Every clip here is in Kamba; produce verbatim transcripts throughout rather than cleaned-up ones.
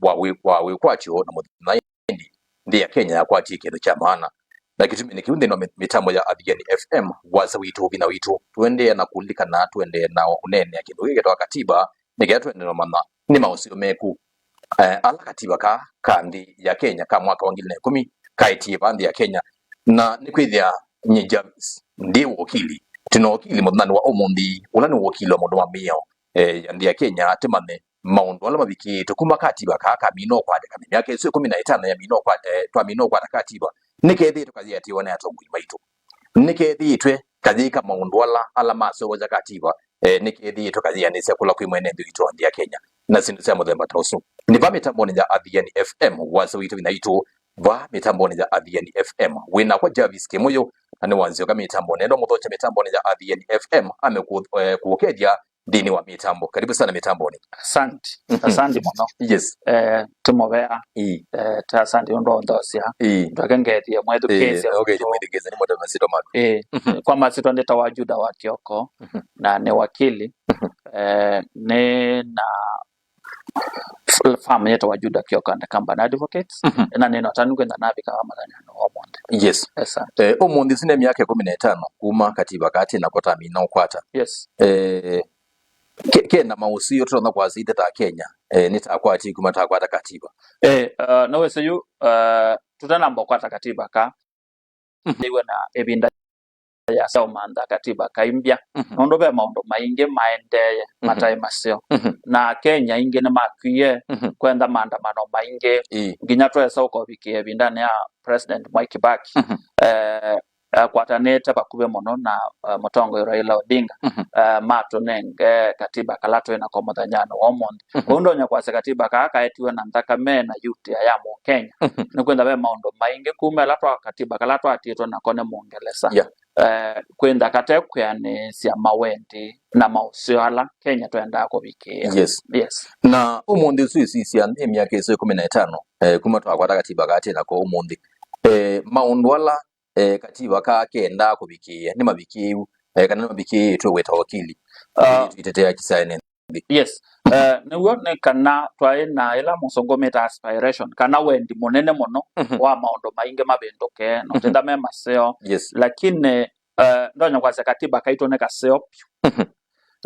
wa wĩ-, wa wĩkwatyo na mũthenya ĩndĩ nthĩ ya Kenya yakwatie kĩndũ kya maana. Na kĩtumi nĩ kĩu nthĩnĩ wa mĩ-, mĩtambo ya Athiani F M, wasya witũ, vinya witũ, tũendee na kũlilikana, tũendee na ũneenea kĩndũ gĩkĩ kĩtawa katiba, nĩ kenda tũendee na ũmanya nĩ maũseo meku, eh, ala katiba kaa ka nthĩ ya Kenya ka mwaka wa ngili na ĩkũmi kaetie vaa nthĩ ya Kenya. Na nĩkwĩthĩa nyie Jarvis, ndĩ wokili, tũna wokili mũthenyanĩ wa ũmũnthĩ, ũla nĩ wokili wa maũndũ ma mĩao, eh, ya nthĩ ya Kenya, tũmanye maũndũ ala mavikĩĩtwe kuma katiba kaa kamina ũkwatĩkana, myaka ĩsu ĩkũmi na ĩtano yamina ũkwat-, eh, twamina ũkwata katiba, nĩkethĩĩtwe kayĩatĩĩwa nĩ atongoi maitũ, nĩkethĩĩtwe kayĩka maũndũ ala, ala maseũvasya katiba, eh, nĩkethĩĩtwe kayĩanĩsya kũla kwĩ mwene nthĩ witũ wa nthĩ ya Kenya, na syĩndũ sya mũthemba ta ũsu. Nĩ va mĩtambonĩ ya Athiani F M, wasya witũ, vinya witũ, va mĩtambonĩ ya Athiani F M. Wĩ nakwa Jarvis Kĩmũyũ, na nĩ wa Nzyoka mĩtambonĩ. Enda mũthokya mĩtambonĩ ya Athiani F M, ame kũ-, eh, kũũkethya nthĩnĩ wa mĩtambo. Karibu sana mĩtambonĩ. Asante. Mhm. Asante mũno. Yes. Eh, tũmũvea. Ĩĩ. Eh, ta asante ũndũ wa ũnthosya. Ĩĩ. Ndwake ngethie mwĩthukĩĩsya. Ĩĩ, okay, mwĩthukĩĩsya nĩ mũndũ masito maku. Ĩĩ. Mhm. Kwa masito ndĩtawa Juda wa Kioko, mhm, na nĩ wakili. Mhm. Eh, nĩ na f-, firm yĩtawa Juda Kioko and Company Advocates. Mhm. Na nĩ na ũtanu kwenda navika vaa mũthenyanĩ wa ũmũnthĩ. Yes. Asante. Eh, ũmũnthĩ sine myaka ĩkũmi na ĩtano kuma katiba kaa twĩ nako twamina ũkwata. Yes. Eh, ke-, kena maũseo tũtonya kwasya ithe ta Kenya, eh, nĩtakwatie kuma takwata katiba. Eh, uh, no wĩsĩ yu, uh, tũtanamba ũkwata katiba kaa, mhm, nĩw'e na ĩvinda yĩasa ũmantha katiba kaimbya. Mhm. Nũndũ ve maũndũ maingĩ maendee, mhm, mataĩ maseo. Mhm. Na Kenya aingĩ nĩmakwie, mhm, kwenda maandamano maingĩ. Ĩĩ. Nginya twesa ũkovikĩa ĩvindanĩ ya President Mwai Kibaki. Mhm. Eh, akwatanĩte vakuvĩ mũno na, eh, mũtongoi Raila Odinga, mhm, eh, matũnenge katiba kala twĩ nako mũthenyanĩ wa ũmũnthĩ. Mhm. Kwoou ndonya kwasya katiba kaa kaetiwe na nthakame na yutia ya Mũkenya. Mhm. Nĩkwĩtha ve maũndũ maingĩ kuma ĩla twa katiba kala twatiĩtwe nako nĩ Mũngelesa. Yeah. Eh, kwĩtha kate kwĩanĩsya mawendi na maũseo ala Kenya twendaa kũvikĩĩa. Yes. Yes. Na ũmũnthĩ ũsu ĩsisya nthĩ myaka ĩsu ĩkũmi na ĩtano, eh, kuma twakwata katiba kaa twĩ nako ũmũnthĩ. Eh, maũndũ ala eh, katiba kaa kendaa kũvikĩĩa, nĩmavikĩĩu, eh, kana nĩmavikĩĩtwe wĩ ta wakili, ah, ĩtetea kĩsaene nthĩ. Yes. Eh, nĩw'o nĩ kana twaĩ na ĩla mũsũngũ mĩta aspiration, kana wendi mũnene mũno, mhm, wa maũndũ maingĩ mavĩndũke, na, mhm, ũtenda me maseo. Yes. Lakini, eh, ndonya kwasya katiba kaitũ nĩ kaseo vyũ. Mhm.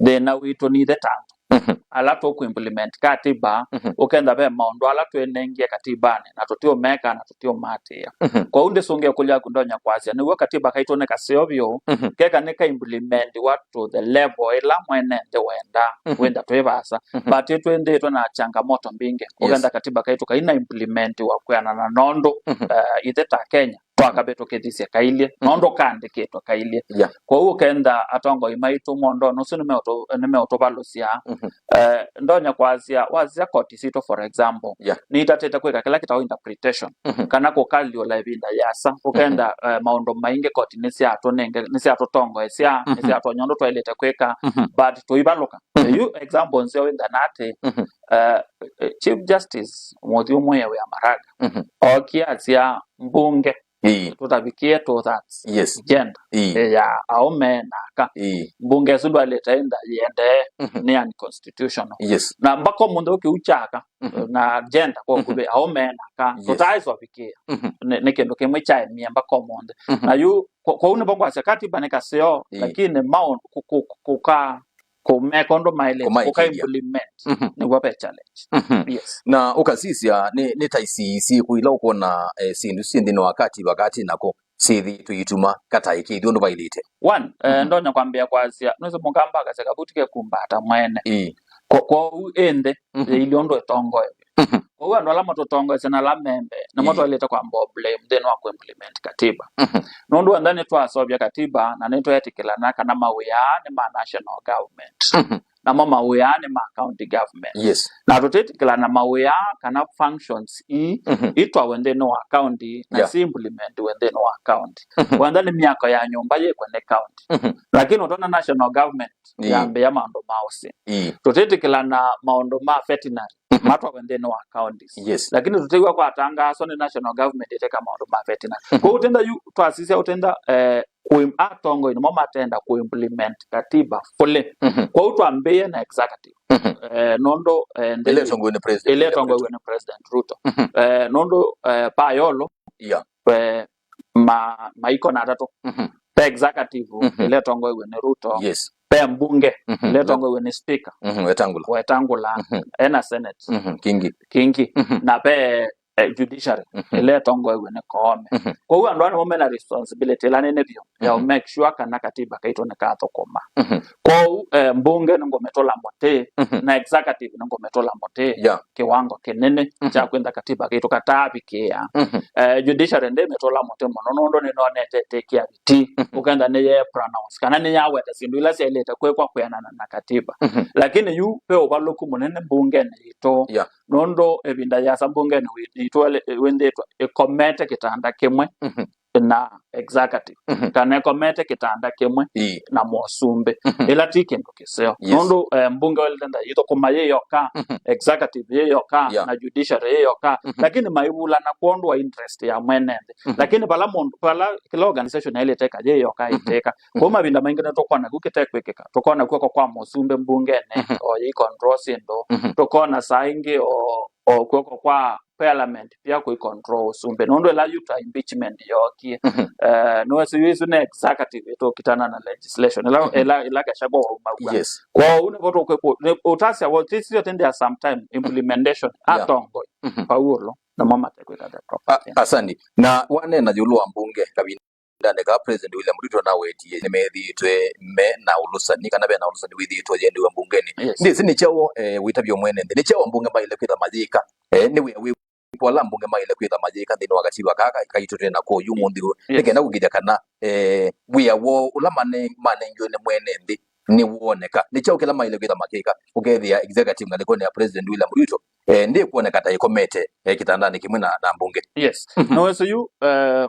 Thĩna witũ nithe ta andũ, mhm, ala tũkũimplement katiba, mhm, ũkenda ve maũndũ ala twĩnengie katibanĩ na tũtiũmeka na tũtiũmaatĩĩa. Mhm. Kwoou ndĩsũngĩa ĩkũlyo yaku ndonya kwasya, nĩw'o katiba kaitũ nĩ kaseo vyũ, mhm, keka nĩkaimplementiwa to the level ĩla mwene nthĩ wendaa, mhm, wĩtha twĩ vaasa. Mhm. But twĩthĩĩtwe na changamoto mbingĩ, yes, ũkenda katiba kaitũ kaina implementiwa kwĩanana na ũndũ, mhm, eh, ithe ta Kenya twakavĩtũkĩthisye kailyĩ, mhm, nũndũ kaandĩkĩtwe kailyĩ. Yeah. Kwoou ũkenda atongoi maitũ mwondonĩ ũsu nĩmeũtũ-, nĩmeũtũvalũsya. Mhm. Eh, ndonya kwasya, wasya koti sitũ, for example, yeah, nĩitatĩte kwĩka kĩla kĩtawa interpretation, mhm, kana kũkalyũla ĩvinda yĩasa, ũkenda, mhm, eh, maũndũ maingĩ koti nĩsyatũnenge, nĩsyatũtongoesya, mhm, nĩsyatwony'a ũndũ twaĩlĩte kwĩka, mhm, but tũivalũka. Mhm. Yu example nzeo wĩthana atĩ, mhm, eh, eh, Chief Justice Mũthyũ Mwĩe wĩa Maraga, mhm, ookie asya mbunge, ĩĩ, tũtavikĩe two thirds, yes, gender, ĩĩ, ya aũme na aka. Ĩĩ. Mbunge ĩsu ndwaĩlĩte ĩtha yĩendee, mhm, nĩ unconstitutional. Yes. Na mpaka ũmũnthĩ ũkĩu kyaka, mhm, na gender kwa, mhm, ũkuvĩ aũme na aka, yes, tũtaaĩswa vikĩĩa. Mhm. Nĩ, nĩ kĩndũ kĩmwe kyaemie mpaka ũmũnthĩ. Mhm. Na yu, kwa, kwoou nĩvo ngwasya katiba nĩ kaseo, ĩĩ, lakini maũndũ kũ-, kũ-, kũ-, kũka kũmeka ũndũ maĩlĩte, kũmaĩkĩĩthya, kũka implement, mhm, nĩw'o ve challenge. Mhm. Yes. Na ũkasisya nĩ, nĩ ta ici syĩkũ ila ũkwona, eh, syĩndũ syĩ nthĩnĩ wa katiba kaa twĩ nako syĩthĩĩtwe ituma kataĩkĩĩthya ũndũ vaĩlĩte? One, eh, mhm, ndonya kwambĩa kwasya, nũsĩ Mũkamba akasya, "Kavuti kekumbata mwene." Ĩĩ. Kwo-, kwoou ĩ nthĩ, mhm, yĩilyĩ ũndũ ĩtongoew'e. Mhm. Kwoou andũ ala matũtongoesya na ala me mbee, nĩmo, ĩĩ, twaĩlĩte kwamba blame nthĩnĩ wa kũimplement katiba. Mhm. Nũndũ onthe nĩtwaseũvya katiba na nĩtweetĩkĩlana kana mawĩa aa nĩ ma national government. Mhm. Namo mawĩa aa nĩ ma county government. Yes. Na tũtĩtĩkĩlana mawĩa aa kana functions ii, mhm, itwawe nthĩnĩ wa county na, yeah, si implementiwe nthĩnĩ wa county. Mhm. Onthe nĩ myako ya nyũmba yĩkwe nĩ county. Mhm. Lakini ũtona national government, ĩĩ, yambĩĩa maũndũ ma ũsĩ. Ĩĩ. Tũtĩtĩkĩlana maũndũ ma veterinary, mhm, matwawe nthĩnĩ wa counties. Yes. Lakini tũtĩw'a kwatangaaswa nĩ national government ĩteka maũndũ ma veterinary. Mhm. Kwoou tenda yu twasisya ũtenda, eh, kũim-, atongoi nĩmo matenda kũimplement katiba fully. Mhm. Kwoou twambĩĩe na executive. Mhm. Eh, nũndũ, eh, nthĩ ĩla ĩtongoew'e nĩ President ĩla William ĩtongoew'e Ruto. Nĩ President Ruto. Mhm. Eh, nũndũ, eh, payolo, yeah, eh, ma, maiko na atatũ. Mhm. Ve executive, mhm, ĩla ĩtongoew'e nĩ Ruto. Yes. Ve mbunge, mhm, ĩla ĩtongoew'e nĩ speaker. Mhm, Wetangula. Wetangula, mhm, ena senate. Mhm, Kingi. Kingi. Mhm. Na ve, eh, judiciary, mhm, ĩla ĩtongoew'e nĩ Koome. Mhm. Kwoou andũ aa nĩmo mena responsibility ĩla nene vyũ ya, mhm, make sure kana katiba kaitũ nĩkathũkũma. Mhm. Kwoou, eh, mbunge nĩngũmĩtũla mũtĩ, mhm, na executive nĩngũmĩtũla mũtĩ, yeah, kĩwango kĩnene, mhm, kya kwĩtha katiba kaitũ kataavikĩĩa. Mhm. Eh, judiciary ndĩmĩtũla mũtĩ mũno nũndũ nĩnonete ĩtĩkĩa viti. Mhm. Ũkenda nĩye pronounce kana nĩyaweta syĩndũ ila syaĩlĩte kwĩkwa kwĩanana na katiba. Mhm. Lakini yu ve ũvalũku mũnene mbungenĩ yitũ. Yeah. Nũndũ ĩvinda yĩasa mbungenĩ wi-, yitũ ĩlĩ-, wĩthĩĩtwe ĩkomete kĩtanda kĩmwe, mhm, na executive, mhm, kana ĩkomete kĩtanda kĩmwe, ĩĩ, na mũsumbĩ, mhm, ĩla ti kĩndũ kĩseo. Yes. Nũndũ, eh, mbunge ĩlĩ ĩthĩawa yĩthũkũma yĩ yoka, mhm, executive yĩ yoka, yeah, na judiciary yĩ yoka, mhm, lakini maivulana kwondũ wa interest ya mwene nthĩ. Mhm. Lakini vala mũndũ, vala kĩla organization yaĩlĩte ĩka yĩ yoka, mhm, ĩtĩka. Kwoou mavinda maingĩ nĩtũkwona kĩu kĩtekwĩkĩka. Tũkona kw'oko kwa mũsumbĩ mbungenĩ, mhm, o yĩ control syĩndũ. Mhm. Tũkona saa ingĩ o, o kw'oko kwa parliament pia kũi control ũsumbĩ. Nũndũ ĩla yu ta impeachment yookie, mhm, eh, nĩwĩsĩ yu isu nĩ executive ĩtũkitana na legislation. Ĩla, mhm, ĩla, ĩla Gachagua waumaw'a. Yes. Kwoou nĩvo tũkwĩkũ-, nĩ, ũtasya, well, this is your thing, there are sometime implementation, yeah, atongoi, mhm, vau ĩũlũ, nĩmo matekwĩka the proper thing. Asandi. Na waneena ĩũlũ wa mbunge, kavinda ndaneka President William Ruto nawetie nĩmethĩĩtwe me na ũlũsani, kana ve na ũlũsani wĩthĩĩtwe ũyendeew'a mbungenĩ. Yes. Ndĩsĩ nĩ kyaũ, eh, wĩtavyo mwene nthĩ, nĩ kyaũ ambunge maĩle kwĩtha mayĩka, eh, nĩ wĩa wĩva ũla ambunge maĩle kwĩtha mayĩka nthĩnĩ wa katiba kaa ka-, kaitũ twĩ nako yu, yes, ũmũnthĩ ũũ, nĩ, yes, kenda kũkĩthya kana, eh, wĩa woo ũla mane-, manengiwe nĩ mwene nthĩ nĩwoneka? Nĩ kyaũ kĩla maĩle kwĩtha makĩka ũkethĩa executive ngalĩkonĩ ya President William Ruto, eh, ndĩkwoneka ta ĩkomete, eh, kĩtandanĩ kĩmwe na, na mbunge? Yes. Mhm. No wĩsĩ yu, eh,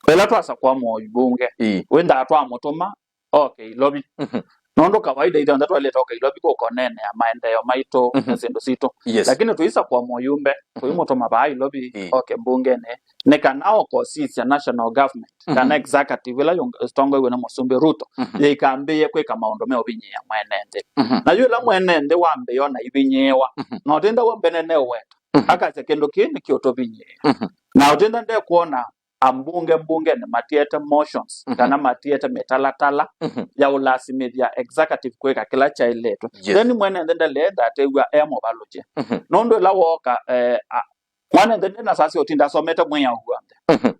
ĩla twasakũa mũmbunge, ĩĩ, wĩnthaa twamũtũma oke Ilovi. Mhm. Nũndũ kawaida ithyonthe twaĩlĩte oke Ilovi kũkoneenea maendeeo maitũ, mhm, na syĩndũ sitũ. Yes. Lakini tũisakũa mũyumbe, mhm, tũimũtũma vaa Ilovi, ĩĩ, oke mbungenĩ, nĩ kana oke ũsisya national government, mhm, kana executive ĩla yũng-, ĩtongoew'e nĩ Mũsumbĩ Ruto, mhm, yĩikambĩĩe kwĩka maũndũ meũvinyĩĩa mwene nthĩ. Mhm. Na yu ĩla mwene nthĩ wambĩĩa ona ivinyĩĩwa, mhm, na ũtinda wambene neũweta, mhm, akasya kĩndũ kĩĩ nĩkĩũtũvinyĩĩa. Mhm. Na ũtinda ndekwona ambunge mbungenĩ matiete motions, mhm, kana matiete mĩtalatala, mhm, ya ũlasimĩthya executive kwĩka kĩla kyaĩlĩtwe. Yes. Then mwene nthĩ ndaleenda atew'a e mũvalũkye. Mhm. Nũndũ ĩla wooka, eh, a-, mwene nthĩ ndena sasya ũtinda asomete mwĩao w'onthe. Mhm.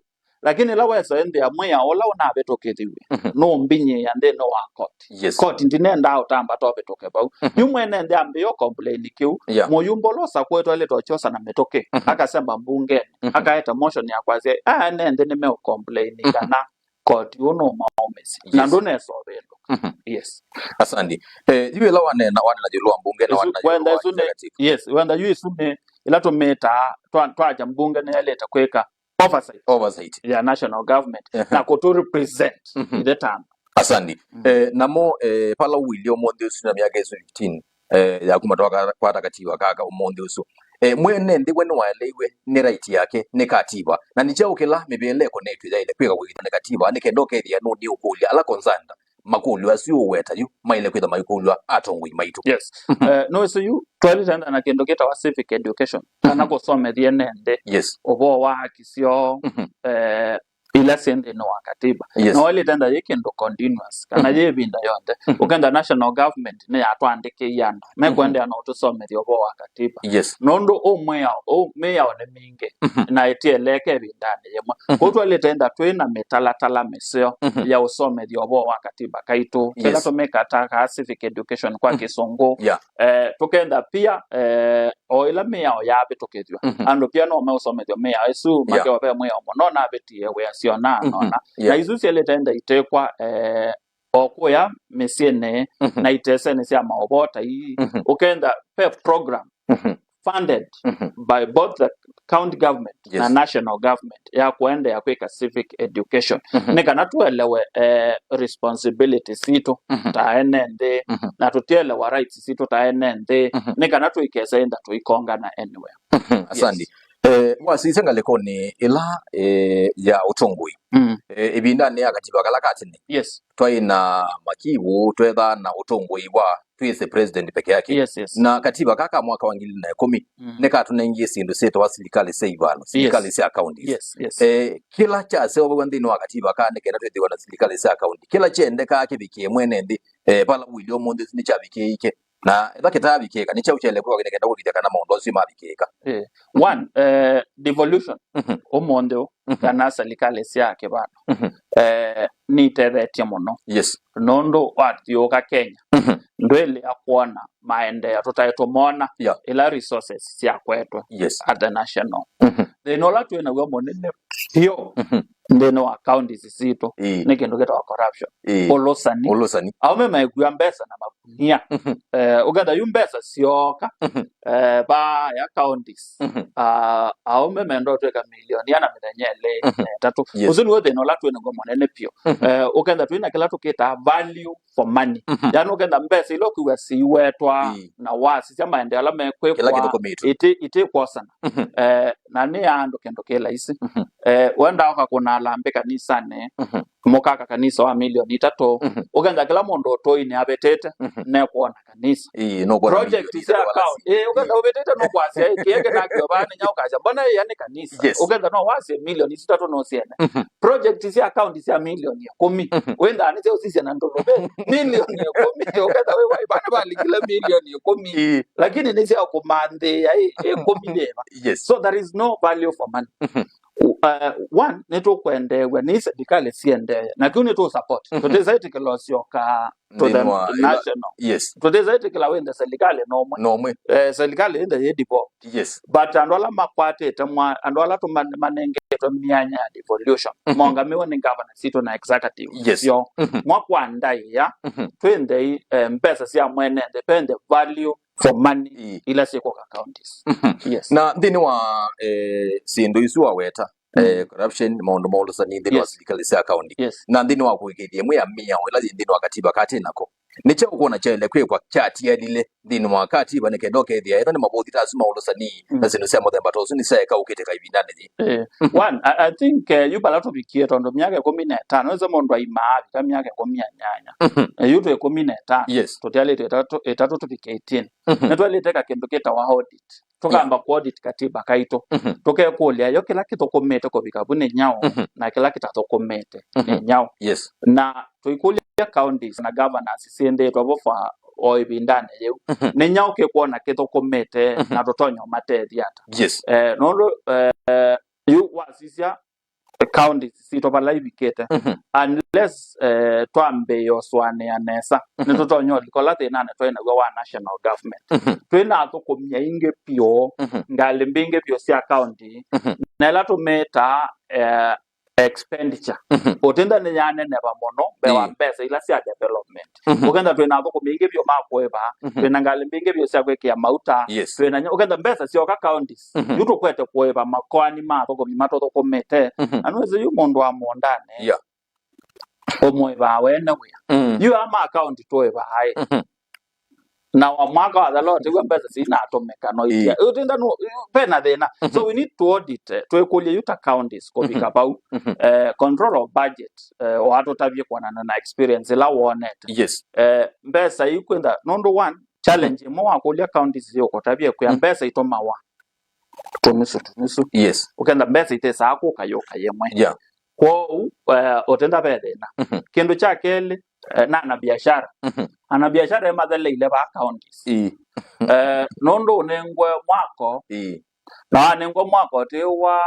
Lakini ĩla wesa ĩnthĩa mwĩao ũla ũnavĩtũkĩthiw'e, mhm, nũmbinyĩĩa nthĩnĩ wa koti. Yes. Koti ndinendaa ũtambata ũvĩtũke vau. Mhm. Yu mwene nthĩ ambĩĩa complain kĩu. Yeah. Mũyumbe ũla ũsakũĩtwe aĩlĩte ũkyosa na mĩtũkĩ, mhm, akasemba mbungenĩ, mhm, akaeta motion ya kwasya, "Aa ene nthĩ nĩmeũcomplain, mhm, kana koti ũũ nũmaũmĩsya." Na, yes, ndũnesa ũvĩndũka. Mhm. Yes. Asandi. Eh, yu ĩla waneena, waneena ĩũlũ wa mbunge na, ĩsu, waneena ĩũlũ wenda wa ĩsu nĩ, executive. Yes, wenda yu ĩsu nĩ ĩla tũmĩtaa, twa-, twakya mbunge nĩyaĩlĩte kwĩka oversight. Oversight. Ya national government, ehe, na kũtũ represent, mhm, ithe ta andũ. Asandi. Mm. Eh, namo, eh, vala ũilyĩ ũmũnthĩ ũsu na myaka ĩsu fifteen, eh, ya kuma twakwata katiba kaka ũmũnthĩ ũsu, eh, mwene nthĩ we nĩwaeleiwe nĩ right yake nĩ katiba, na nĩ kyaũ kĩla mĩvĩla ĩkonetw'e yaĩle kwĩka kũĩkĩĩthya nĩ katiba nĩ kenda ũkethĩa nũnĩũkũlya ala concerned makũlyo asu ũweta yu maĩle kwĩtha maikũlw'a atongoi maitũ. Yes. Mhm. Eh, no ĩsu yu, twaĩlĩte enda na kĩndũ kĩtawa civic education, kana, mhm, kũsomethya ene nthĩ, yes, ũvoo wa haki syoo, mhm, eh, ila syĩ nthĩnĩ wa katiba. Yes. Na waĩlĩte enda yĩ kĩndũ continuous, kana, mhm, yĩ ĩvinda yonthe. Mhm. Ũkenda national government nĩyatwandĩkĩie andũ, mhm, mekũendeea na ũtũsomethya ũvoo wa katiba. Yes. Nũndũ ũ mwĩao, ũ mĩao nĩ mingĩ, mhm, na ĩtieleeka ĩvindanĩ yĩmwe. Mhm. Kwoou twaĩlĩte enda twĩ na mĩtalatala mĩseo, mhm, ya ũsomethya ũvoo wa katiba kaitũ, kĩla, yes, tũmĩkatakaa civic education kwa, mhm, Kĩsũngũ. Yeah. Eh, tũkenda pia, eh, o ĩla mĩao yavĩtũkĩthw'a, mhm, andũ pia no meũsomethw'a mĩao ĩsu, yeah, makewa ve mwĩao mũno navĩtie wĩa syona, mhm, nona. Yeah. Na isu syaĩlĩte enda itĩkwa, eh, o kũya mĩsyĩnĩ, mhm, na itesenĩ sya maũvoo ta ii, mhm, ũkenda ve program, mhm, funded, mhm, by both the county government, yes, na national government ya kũendeea kwĩka civic education, mhm, nĩ kana tũelewe, eh, responsibilities sitũ, mhm, ta ene nthĩ, mhm, na tũtielewa rights sitũ ta ene nthĩ, mhm, nĩ kana tũikese enda tũikongana anywhere. Mhm. Yes. Asandi. Eh, wasisya ngalĩkonĩ ĩla, eh, ya ũtongoi. Mm. Eh, ĩvindanĩ ya katiba kala ka tene, yes, twaĩ na makiwũ, twethaa na ũtongoi wa twĩsĩ president peke yake. Yes, yes. Na katiba ka ka mwaka wa ngili na ĩkũmi, mm, nĩkatũnengie syĩndũ syĩtawa silikalĩ sya ivalo, silikalĩ, yes, sya counties. Yes, yes. Eh, kĩla kyaseũvaw'a nthĩnĩ wa katiba ka nĩ kenda twĩthĩwa na silikalĩ sya county. Kĩla kyendekaa kĩvikĩe mwene nthĩ, eh, vala ũilyĩ ũmũnthĩ nĩkyavikĩĩike. Na ethĩwa kĩtaavikĩĩka, nĩ kyaũ kyaĩle kwĩkwa nĩ kenda kũkitha kana maũndũ asu mavikĩĩka? Eh, one, eh, devolution, mhm, ũmũnthĩ ũũ, mhm, kana silikalĩ sya kĩvalo, mhm, eh, nĩitethetye mũno. Yes. Nũndũ wathiũũka Kenya, mhm, ndwĩlea kwona maendeeo tũtaĩ tũmona, yeah, ila resources syakwetwe, yes, at the national. Mhm. Thĩna ũla twĩ naw'o mũnene vyũ, mhm, nthĩnĩ wa counties sitũ, ĩĩ, nĩ kĩndũ kĩtawa corruption. Ĩĩ. Ũlũsani. Ũlũsani. Aũme mekua mbesa na makunia. Mhm. Eh, ũketha yu mbesa syooka, mhm, eh, vaa ya counties. Mhm. Ah, aũme menda ũtwĩka milioni ana mĩthenya ĩlĩ, mhm, na ĩtatũ. Yes. Ũsu nĩw'o thĩna ũla twĩ naw'o mũnene vyũ. Mhm. Eh, ũketha twĩ na kĩla tũkĩtaa value for money. Mhm. Yaani ũketha mbesa ila ũkwĩw'a siiwetwa, ĩĩ, na wasisya maendeeo ala mekwĩkwa, kĩla kĩthũkũmĩtwe, iti, iti kwosana. Mhm. Eh, na nĩ ya andũ kĩndũ kĩ laisi. Mhm. Eh, wenda ũkakũna alambĩ kanisanĩ, mhm, mũkaka kanisa wa milioni itatũ, mhm, ũketha kĩla mũndũ ũtũinĩ avĩtĩte, mhm, nekwona kanisa. Ĩĩ, nũkwona project milioni sya itatũ account. Ĩĩ, ũketha, ĩĩ, ũvĩtĩte nũkwasya, "Ĩ, kĩeke nakĩo vaa nĩ nyaũ kasya, mbona ĩya nĩ kanisa?" Yes. Ũketha no wasye milioni itatũ no syene. Mhm. Project sya account sya milioni ĩkũmi. Mhm. Wenda nĩ sya ũsisya na ndũlũve. Milioni ĩkũmi, ũketha wĩ wai, vana valikile milioni ĩkũmi. Ĩĩ. Lakini nĩ sya kũmanthĩĩa, ĩ, ĩkũmi yĩva? Yes. So there is no value for money. Mhm. Uh, one, nĩtũkwendeew'a nĩ silikalĩ siendee, na kĩu nĩtũ support. Mhm. Tũtĩsaĩtĩkĩla ũsyoka to the, nthĩnĩ wa ila, national. Yes. Tũtĩsaĩtĩkĩla wĩnthe silikalĩ nomwe. Nomwe. Eh, silikalĩ ĩnthe yĩ devolved. Yes. But andũ ala makwatĩte mwa-, andũ ala tũma-, manengetwe myanya ya devolution, mhm, maũngamĩwe nĩ governor sitũ na executive, yes, syoo. Mhm. Mwa kwa ndaĩa, mhm, twĩ nthei, eh, mbesa sya mwene nthĩ, ve nthĩ value for money, ii, ila syĩkũka counties. Mhm. Yes. Na nthĩnĩ wa, eh, syĩndũ isu waweta, eh, mhm, corruption, maũndũ ma ũlũsani nthĩnĩ wa, yes, silikalĩ sya county, yes, na nthĩnĩ wa kũĩkĩĩthya ĩmwe ya mĩao ĩla yĩ nthĩnĩ wa katiba katĩ nako, nĩ kyaũ ũkwona kyaĩle kwĩkwa kyatialile nthĩnĩ wa katiba nĩ kenda ũkethĩa ethĩwa nĩ mavũthi ta asu ma ũlũsani, mm, na syĩndũ sya mũthemba ta ũsu nĩsyaeka ũkĩtĩka ĩvindanĩ yĩĩ? Eh, mhm, one, I, I think, eh, yu vala tũvikie, tondũ myaka ĩkũmi na ĩtano, wĩsĩ mũndũ aimaa avika myaka ĩkũmi na nyanya. Mhm. Eh, yu twĩ ĩkũmi na ĩtano. Yes. Tũtialĩtwe ĩtatũ, ĩtatũ tũvike eighteen. Mhm. Nĩtwaĩlĩte eka kĩndũ kĩtawa audit. Tũkamba, yeah, kũ audit katiba kaitũ. Mhm. Tũkekũlya yo kĩla kĩthũkũmĩte kũvika vu nĩ nyaũ, mhm, na kĩla kĩtathũkũmĩte nĩ, mhm, nyaũ. Yes. Na tũikũlya counties na governors syĩndĩtwe vo for o ĩvindanĩ yĩu. Mhm. Nĩ nyaũ kĩkwona kĩthũkũmĩte, mhm, na tũtonya ũmatethya ata? Yes. Eh, nũndũ, eh, yu wasisya counties sitũ vala ivikĩte, mhm, unless, eh, twambĩĩa ũsũanĩa nesa, mhm, nĩtũtonya ũlika ũla thĩnanĩ twaĩ naw'o wa national government. Mhm. Twĩ na athũkũmi aingĩ vyũ, mhm, ngalĩ mbingĩ vyũ sya county, mhm, na ĩla tũmĩtaa, eh, expenditure. Mhm. Ũtenda nĩyaneneva mũno mbee wa, ĩĩ, mbesa ila sya development. Mhm. Ũkenda twĩ na athũkũmi aingĩ vyũ ma kũĩva, mhm, twĩ na ngalĩ mbingĩ vyũ sya kwĩkĩa mauta, yes, twĩ na nya-, ũkenda mbesa syoka counties, mhm, yu tũkwete kũĩva makoani ma athũkũmi matũthũkũmĩte. Mhm. Na nĩwĩsĩ yu mũndũ wa mũũndanĩ, yeah, ũmũĩvaa wene wĩa. Mm. Yu aa ma county tũĩvaa ĩ. Mhm. Na wa mwaka wathela ũtew'a mbesa sinatũmĩka no itia. Ĩĩ. Ũtinda nũ-, vena thĩna. Mhm. So we need to audit, eh, twĩkũlye yu ta counties kũvika, mhm, vau. Mhm. Eh, control of budget, eh, watũtavye kwonana na experience ĩla wonete. Yes. Eh, mbesa ikwenda, nũndũ one, challenge, mhm, ĩmwe wakũlya counties yũkũtavye kwĩa, mhm, mbesa itũmawa tũnusu tũnusu. Yes. Ũkenda mbesa itĩsaa kũka yũka yĩmwe. Yeah. Kwoou, eh, ũtenda ve thĩna. Mhm. Kĩndũ kya kelĩ, eh, na anabiashara. Mhm. Anabiashara ĩmatheleile vaa counties. Ĩĩ. Eh, nũndũ ũnengwe mwako, ĩĩ, na wanengwa mwako ũtĩwa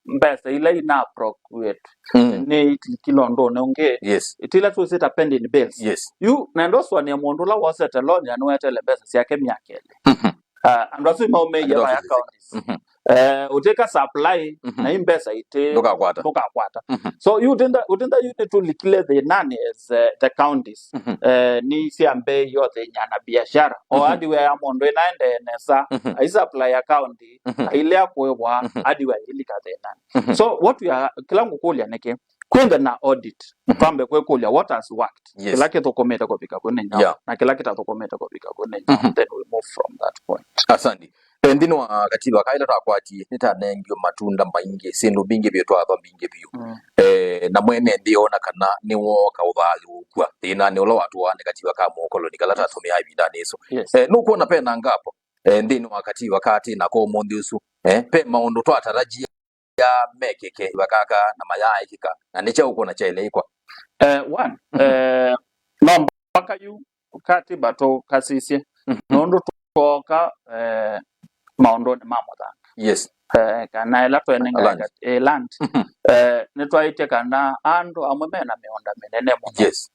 mbesa ila ina appropriate, mm, nĩ itikila ũndũnĩ ũngĩ. Yes. Itila twĩsĩta pending bills. Yes. Yu nenda ũsũanĩa mũndũ ũla wosete loan na nĩwetele mbesa syake myaka ĩlĩ. Mhm. Ah, andũ asu maũmĩie vaya counties. Mhm. Eh, ũtĩka supply, mhm, na i mbesa itĩ ndũkakwata. Ndũkakwata. Mhm. So, yu ũtinda, ũtinda yu nĩtũlikile thĩnanĩ as, eh, the counties. Mhm. Eh, nĩ syambĩĩie ũthĩny'a na biashara. O, mhm, hardware ya mũndũ ĩnaendee nesa, mhm, ai supply ya county, mhm, ailea kũĩwa, mhm, hardware ilika thĩnanĩ. Mhm. So, what we are, kĩla ngũkũlya nĩkĩ, kwĩnthe na audit, mhm, twambe kwĩkũlya what has worked. Yes. Kĩla kĩthũkũmĩte kũvika vu nĩ nyaũ, yeah, na kĩla kĩtathũkũmĩte kũvika vu nĩ nyaũ, mhm, then we move from that point. Asante. Eh, nthĩnĩ wa katiba kaa ĩla twakwatie, nĩtanengiwe matunda maingĩ, syĩndũ mbingĩ vyũ, twatho mbingĩ vyũ. Mm. Eh, na mwene nthĩ oona kana nĩwooka ũthayũũkw'a thĩnanĩ ũla watũaa nĩ katiba ka mũkoloni kala twatũmĩaa ĩvindanĩ ĩsu. Yes. Eh, nũkwona pena ngapo, eh, nthĩnĩ wa katiba kaa twĩ nako ũmũnthĩ ũsu? Eh, pe maũndũ twatarajia mekĩke vakaka na mayaaĩkĩka, na nĩ kyaũ ũkwona kyaĩle ĩkwa? Eh, one, mhm, eh, no mpaka yu katiba tũkasisye, mhm, nũndũ twooka, eh, maũndũnĩ ma mũthanga. Yes. Eh, kana ĩla twenengae land. Kat-, eh, land. Mhm. Eh, nĩtwaĩtye kana andũ amwe mena mĩũnda mĩnene mũno. Yes.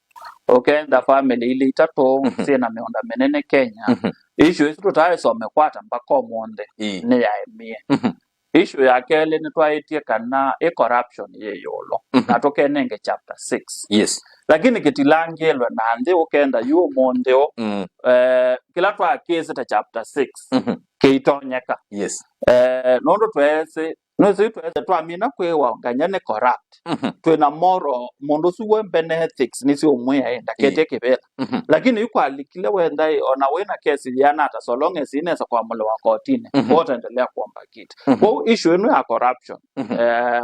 Ũkenda family ilĩ itatũ, mhm, syĩna mĩũnda mĩnene Kenya. Mhm. Issue ĩsu tũtaaĩsome kwata mpaka ũmũnthĩ. Ĩĩ. Nĩyaemie. Mhm. Issue ya kelĩ nĩtwaĩtye kana ĩ corruption yĩ ĩũlũ, mhm, na tũkenenge chapter six. Yes. Lakini kĩtilangĩlwe na nthĩ ũkenda yu ũmũnthĩ ũ, mm, eh, kĩla twakĩsĩte chapter six, mhm, kĩitonyeka. Yes. Eh, nũndũ tweesĩ, nũsĩ tweesĩ twamina kwĩwa nganya nĩ corrupt. Mhm. Twĩna moral, mũndũ ũsu we mbene ethics nĩsyo ũmwĩa ĩ, ndaketye, ĩĩ, kĩvĩla. Mhm. Lakini yu kwalikile wenda ĩ, ona wĩna kesi yĩana ata, so long as inesa kwamũlĩwa kotinĩ, mhm, ũtendelea kuomba kiti. Mhm. Kwoou issue ĩno ya corruption, mhm, eh,